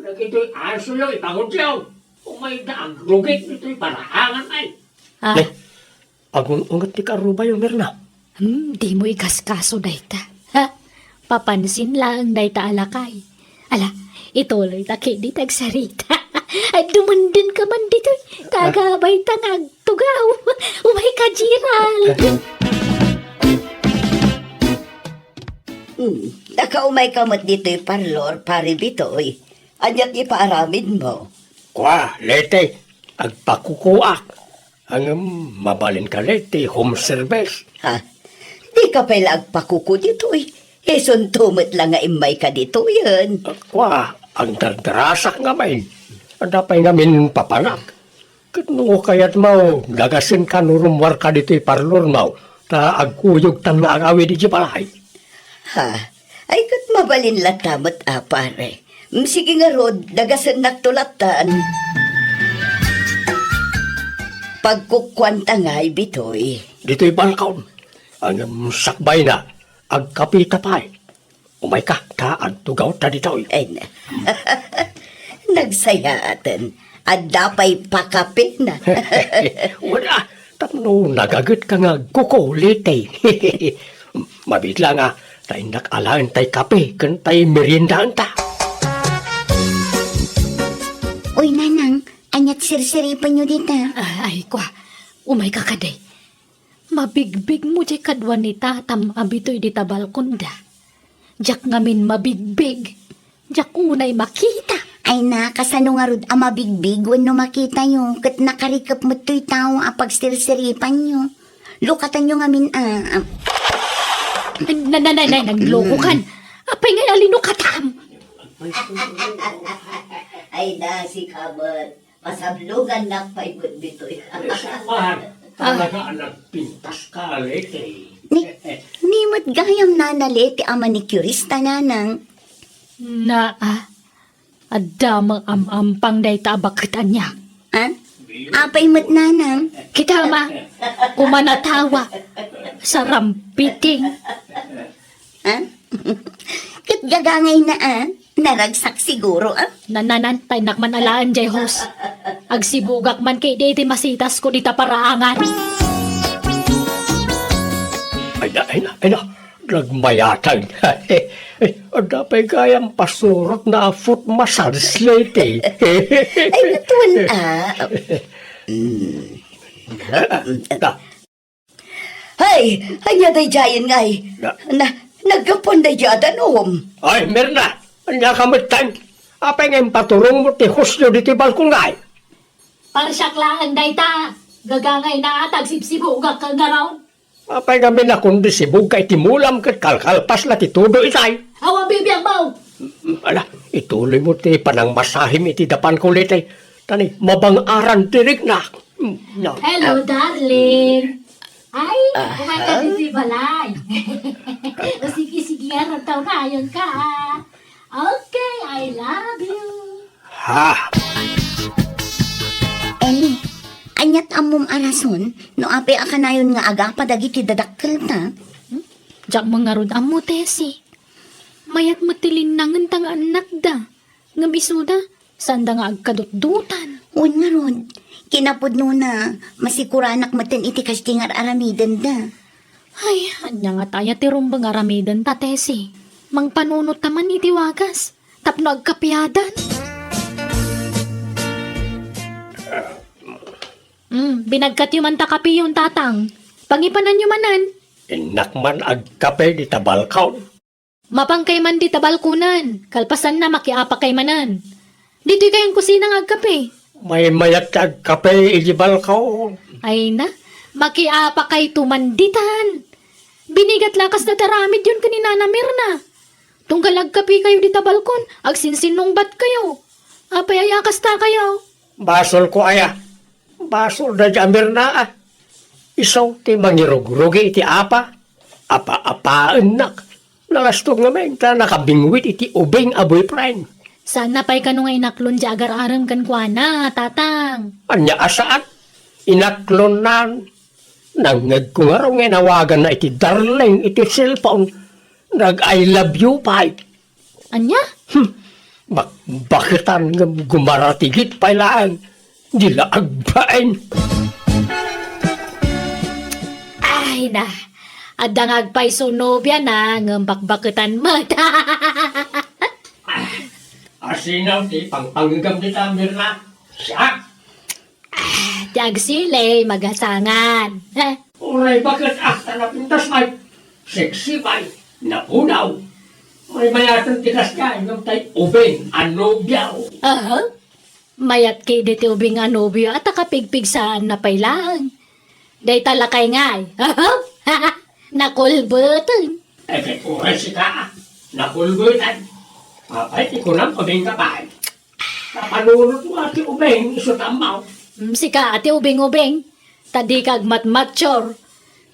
Dagitoy asoyo, ipangudyo. Umayda agrugit ditoy paraangan ay. Ah. Ne, agun-unget ti karubayo, Mirna. Hmm, dimo ikaskaso dayta. Ha? Papansin laeng dayta a lakay. Ala, ituloyta ketdi ti agsarita. Ay, dumendenka man ditoy. Tagabayta nga agtugaw. Umayka, Gerald. Hmm, nakaumayka met ditoy parlor, Pare Bitoy. Ania ti ipaaramidmo? Kua, Lete, agpakukuak. Ngem mabalinka, Lete, home service. Ha? Dika pay la agpakuku ditoy. Isunto met la nga immayka ditoyen. Kua, agdardarasak ngamin. Adda pay ngamin papanak. Ket no kayatmo, dagasenka no rummuarka ditoy parlormo, ta agkuyogtan nga agawid idiay balay. Ha? Ay, ket mabalin latta met a, pare. Mm, sige ngarud, dagasennakto lattan. Pagkukuanta ngay, Bitoy. Ditoy balkon. Ngem sakbayna, agkapita pay. Umayka, ta agtugawta ditoy. Ay, na. Nagsayaaten. Adda pay pakapina. Wala, tapno nagagetka nga agkuku, Lete. Mabiit la nga, ta innak alaen tay kape ken tay meriendaanta. Uy, Nanang, aniat sirsiripenyo dita? Ah, ay, kua, umayka kadi. Mabigbigmo diay kadua ni Tatam a Bitoy dita balkonda. Diak ngamin mabigbig. Diak unay makita. Ay na, kasano ngarud a mabigbig wenno makitayo, ket nakarikep met toy tao a pagsirsiripanyo. Lukatanyo ngamin a, a- Na, na, na, na, nanglokokan. Apay nga alinukatam? Ay na, sika met. Pasablongannak pay met ditoy. Saan? Talaga a nagpintas ka, Lete. Ni, ni met gayam Nana Lete a manicurista, Nanang. Naa, adda met am-ampang dayta a baket ania. Ha? Apay met, Nanang? Kita ma, kumanatawa. Sarampiting. Ha? Ket gagangayna a, naragsak siguro a. Nananan, ta innak man alaen diay hose. Agsibugak man ketdi iti masitasko dita paraangan. Ay na, ay na, ay na. Nagmayatan. Ay, adda pay gayam pasurotna a foot massage, Lete. Ay, natuan a. Mm. Ta, Hay, ania daydiayen ngay? Na- Na, naggapuan daydiay a danum. Ay, Mirna, ania ka metten? Apay nga impaturongmo ti hosyo ditoy balkon ngay? Parsiak laeng dayta. Gagangayna a ta agsibsibugak ngarud. Apay nga minakon di sibugka iti mulam ket kalkalpas la ti tudo itay? Awan bibiag mo! Ala, ituloy mo ti panangmasahim iti dapan ko, Leti. Tani, mabang-aran ti rikna. Mm, na. Hello, darling. Ay, ah, umay ka ditoy balay. O sige, sige, aram taw kayonka, ah. Okay, I love you. Ha? Eli, aniat ammom a rason no apay a kanayon nga agapa dagiti dadakkelta? Hmm? Diak man ngarud ammo, Tessie. Mayat met ti linnangenta nga annakda. Ngem isuda, saanda nga agkadutdutan. Wen ngarud, kinapudnona, masikuranak metten iti kasdi nga ar-aramidenda. Ay, ania ngata aya ti rumbeng aramidenta, Tessie? Mangpanunot ta man iti wagas tapno agkapiadan. Mm, binagkatyo man ta kapiyon, Tatang. Pangipananyo manen. Innak man agkape dita balkon. Mapankay man dita balkonen, kalpasanna, makiapakay manen. Ditoy kayon kusina nga agkape. Maymayat ti agkape iti balkon. Ay na, makiapakayto man ditan. Binigat la kasta ti aramidyon ken ni Nana Mirna. Tunggal agkape kayo dita balkon, agsinsinungbat kayo. Apay aya kasta kayo? Basolko aya. Basol daydi a Mirna, ah. Isu ti mangirugrugi iti apa. Apa-apaennak. Nalastog ngamin ta nakabingwit iti ubing a boyfriend. Saanna pay kano nga inaklon ti agar-arem kenkuana, Tatang? Ania a saan? Inaklonnan. Nangngegko ngarud nga inawaganna iti darling iti cellphone. Nag-I love you pay. Ania? Hmm. Bakbaketan ngem gumaratigit pay laeng. Di la agbain. Ay na, adda nga agpayso nobiana ngem bakbaketan met. Asino ti pangpangngegam dita, Mirna? Siak? Ah, ti agsili, magasangan. Uray baket a ta napintas pay, sexy pay, napudaw. Maymayaten ti kasdiay ngem tay ubing a nobiaw. Aha. Mayat ketdi ti ubing a nobio a ta kapigpigsaanna pay laeng. Dayta lakay ngay. Aha. Nakulbeten. Eh, ket uray sika, nakulbeten. Apay ti kunam, ubing ka pay. Napanunot mo ti ubing, isu ta ammo. Mm, sika, ti ubing-ubing. Ta dika agmatmature.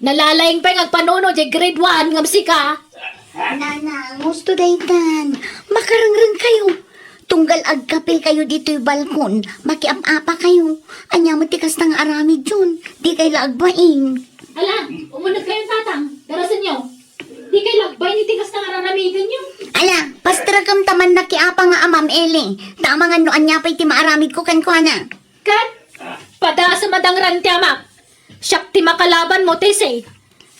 Nalalaing pay nga agpanunot diay grade one ngem sika. Nanang, husto daytan. Makarengreng kayo. Tunggal agkape kayo ditoy balkon, makiap-apa kayo. Ania met ti kasta nga aramidyon? Di kay la agbain. Ala, umuneg kayo, Tatang. Darasenyo. Di kay la agbain iti kasta nga ar-aramidenyo. Ala, pastrekam ta man nakiapa nga amam, Eli. Ta amangan no ania pay ti maaramidko kenkuana. Ket, padasem a dangran ti amak. Siak ti makalabanmo, Tessie.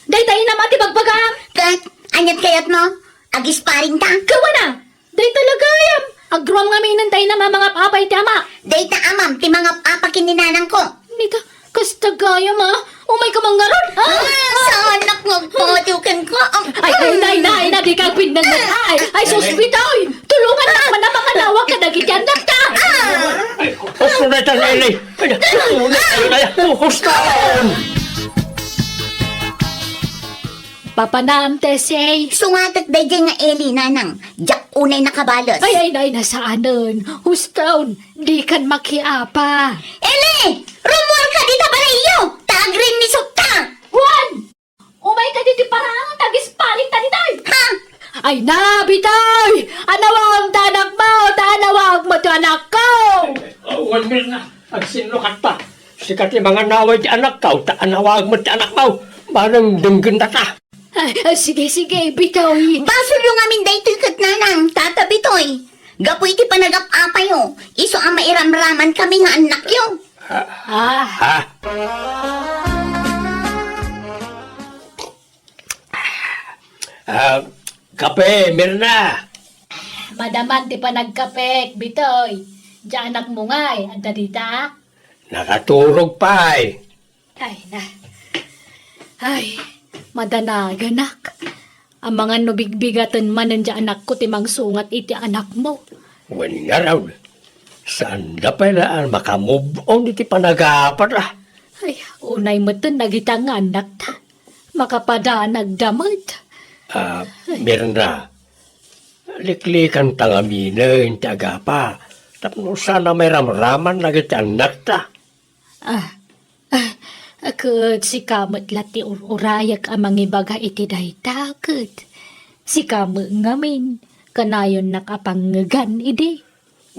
Dayta inam a ti bagbagam. Ket, aniat kayatmo? Agisparingta? Kawana! Dayta la gayam! Agruam ngaminen ta inam a mangap-apa iti amak. Dayta amam ti mangap-apa ken ni nanangko. Dayta, kasta gayam a. Umayka man ngarud, ha? Ah, saanak nga agpadiw kenka. Ay, ay, nay, nay, nay, dika agpinnengneng. Ay, ay, sus, Bitoy! Tulongannak man a mangalawag kadagiti annakta. Ay, husto dayta, Eli. Ay, husto dayta, Eli. Husto! Papanam, Tessie. Sungatek daydiay nga Eli, nanang. Diak unay nakabales. Ay, ay, nay, nasaanen. Huston, dikan makiapa. Eli! Rummuarka dita balayyo! Ta agrinnisokta! Juan! Umayka ditoy paraangan ta agisparingta ditoy! Ha? Ay na, Bitoy! Anawagmo ti anakmo, ta anawagmo ti anakko! Awan, Mirna, agsinnukatta. Sika ti manganawag ti anakko, ta anawagmo ti anakmo. Bareng denggenta ta. Ay, ay, sige, sige, Bitoy. Basolyo ngamin daytoy ket nanang, tata Bitoy. Gapu iti panagap-apayo, isu a mairamraman kami nga annakyo. Ah. Ah. Ah, kape, Mirna. Madaman ti panagkapek, Bitoy. Diay anakmo ngay, adda dita? Nakaturog pay. Ay, na. Ay, madanaganak. Amangan no bigbigaten manen diay anakko ti mangsungat iti anakmo. Wen ngarud, saanda pay la a makamove on iti panagapatda. Ay, unay metten dagita nga annakta. Makapadanagda met. Ah, Mirna, Liklikanta ngaminen ti agapa tapno saan a mairamraman dagiti annakta. Ah, ah, ket sika met la ti ur-urayak a mangibaga iti dayta, ket sika met ngamin, kanayonnak a pangngegan idi.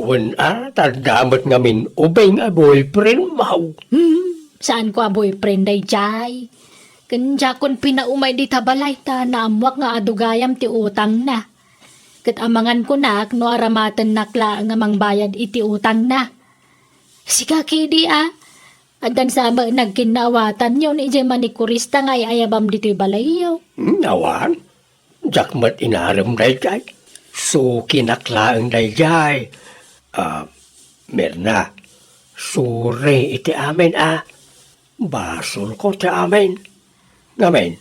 Wen a, ta adda met ngamin ubing a boyfriend mo. Hmm, saanko a boyfriend daydiay. Ken diakon pinaumay dita balay ta naammoak nga adu gayam ti utangna. Ket amangan kunak no aramatennak laeng a mangbayad iti utangna. Sika kidi a, addan sa met nagkinnaawatanyo ni idiay manikurista nga ay-ayabam ditoy balayyo. Hmm, awan. Diak met inarem daydiay. Sukinak laeng daydiay. Ah, Mirna, sure iti amin a. Basolko ti amin. Ngamin,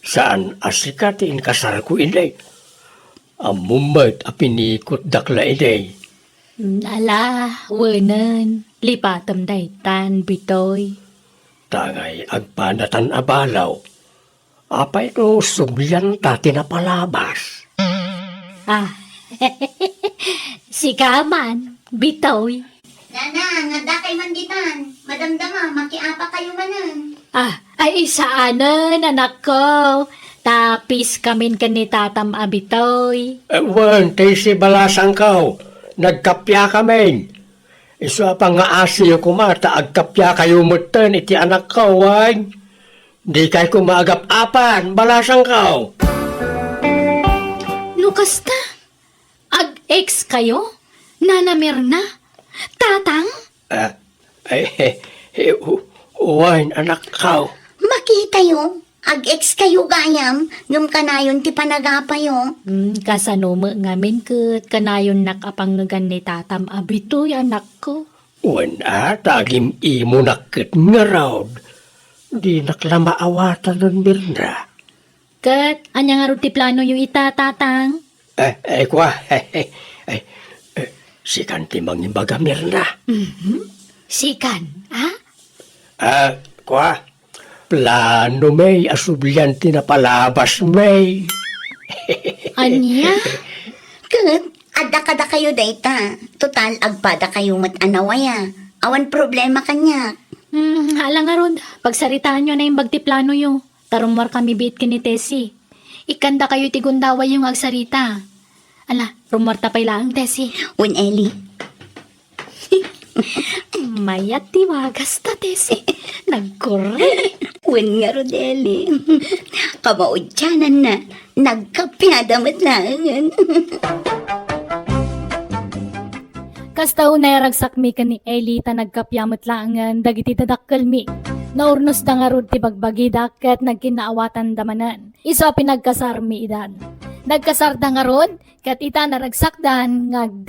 saan a sika ti inkasarko idi. Ammom met a pinikotdak la idi. Ala, wenen, lipatem daytan, Bitoy. Tangay agpanatan a balaw. Apay no sublianta ti napalabas? Ah, sika man, Bitoy. Nana, ngadakay man ditan. Madamdama, makiapa kayo manen. Ah, ay, saanen, anakko. Tapis kamin ken ni tatam a Bitoy. Eh, wen, ti si balasangkaw, nagkappia kamin. Isu a pangngaasiyo koma ta agkappia kayo metten iti anakko, wen? Dikay koma agap-apan, balasangkaw. No kasta, ag-ex kayo, Nana Mirna? Tatang? Ah, eh, eh, eh, u-, wen, anakkaw. Makitayo, ag-ex kayo gayam, ngem kanayon ti panagapayo. Hmm, kasano met ngamin ket kanayonnak a pangngegan ni tatam a Bitoy, anakko? Wen a, ta agim-imonak ket ngarud. Dinak la maawatanen, Mirna. Ket ania ngarud ti planoyo ita, Tatang? Eh, eh, kua, eh, eh, eh, sikan ti mangibaga, Mirna. Mhm. Sikan, a? Ah, kua, plano mi a sublian ti napalabas mi. Ania? Ket, adda kadakayo dayta. Total, agpada kayo met a nawaya. Awan problema kaniak. Hmm, hala ngarud, pagsaritaanyo a naimbag ti planoyo. Ta rummuarkami biit ken ni Tessie. Ikkandakayo iti gundawayyo nga agsarita. Ala, rummuarta pay laeng, Tessie. Wen, Eli. Mayat ti wagasta, Tessie. Nagkurre. Wen ngarud, Eli. Kamaudiananna, nagkappiada met laengen. Kasta unay a ragsakmi ken ni Eli ta nagkappia met laengen dagiti dadakkelmi. Naurnosda ngarud ti bagbagida ket nagkinnaawatanda manen. Isu a pinagkasarmi idan. Nagkasarda ngarud ket ita naragsakdan nga agdeng.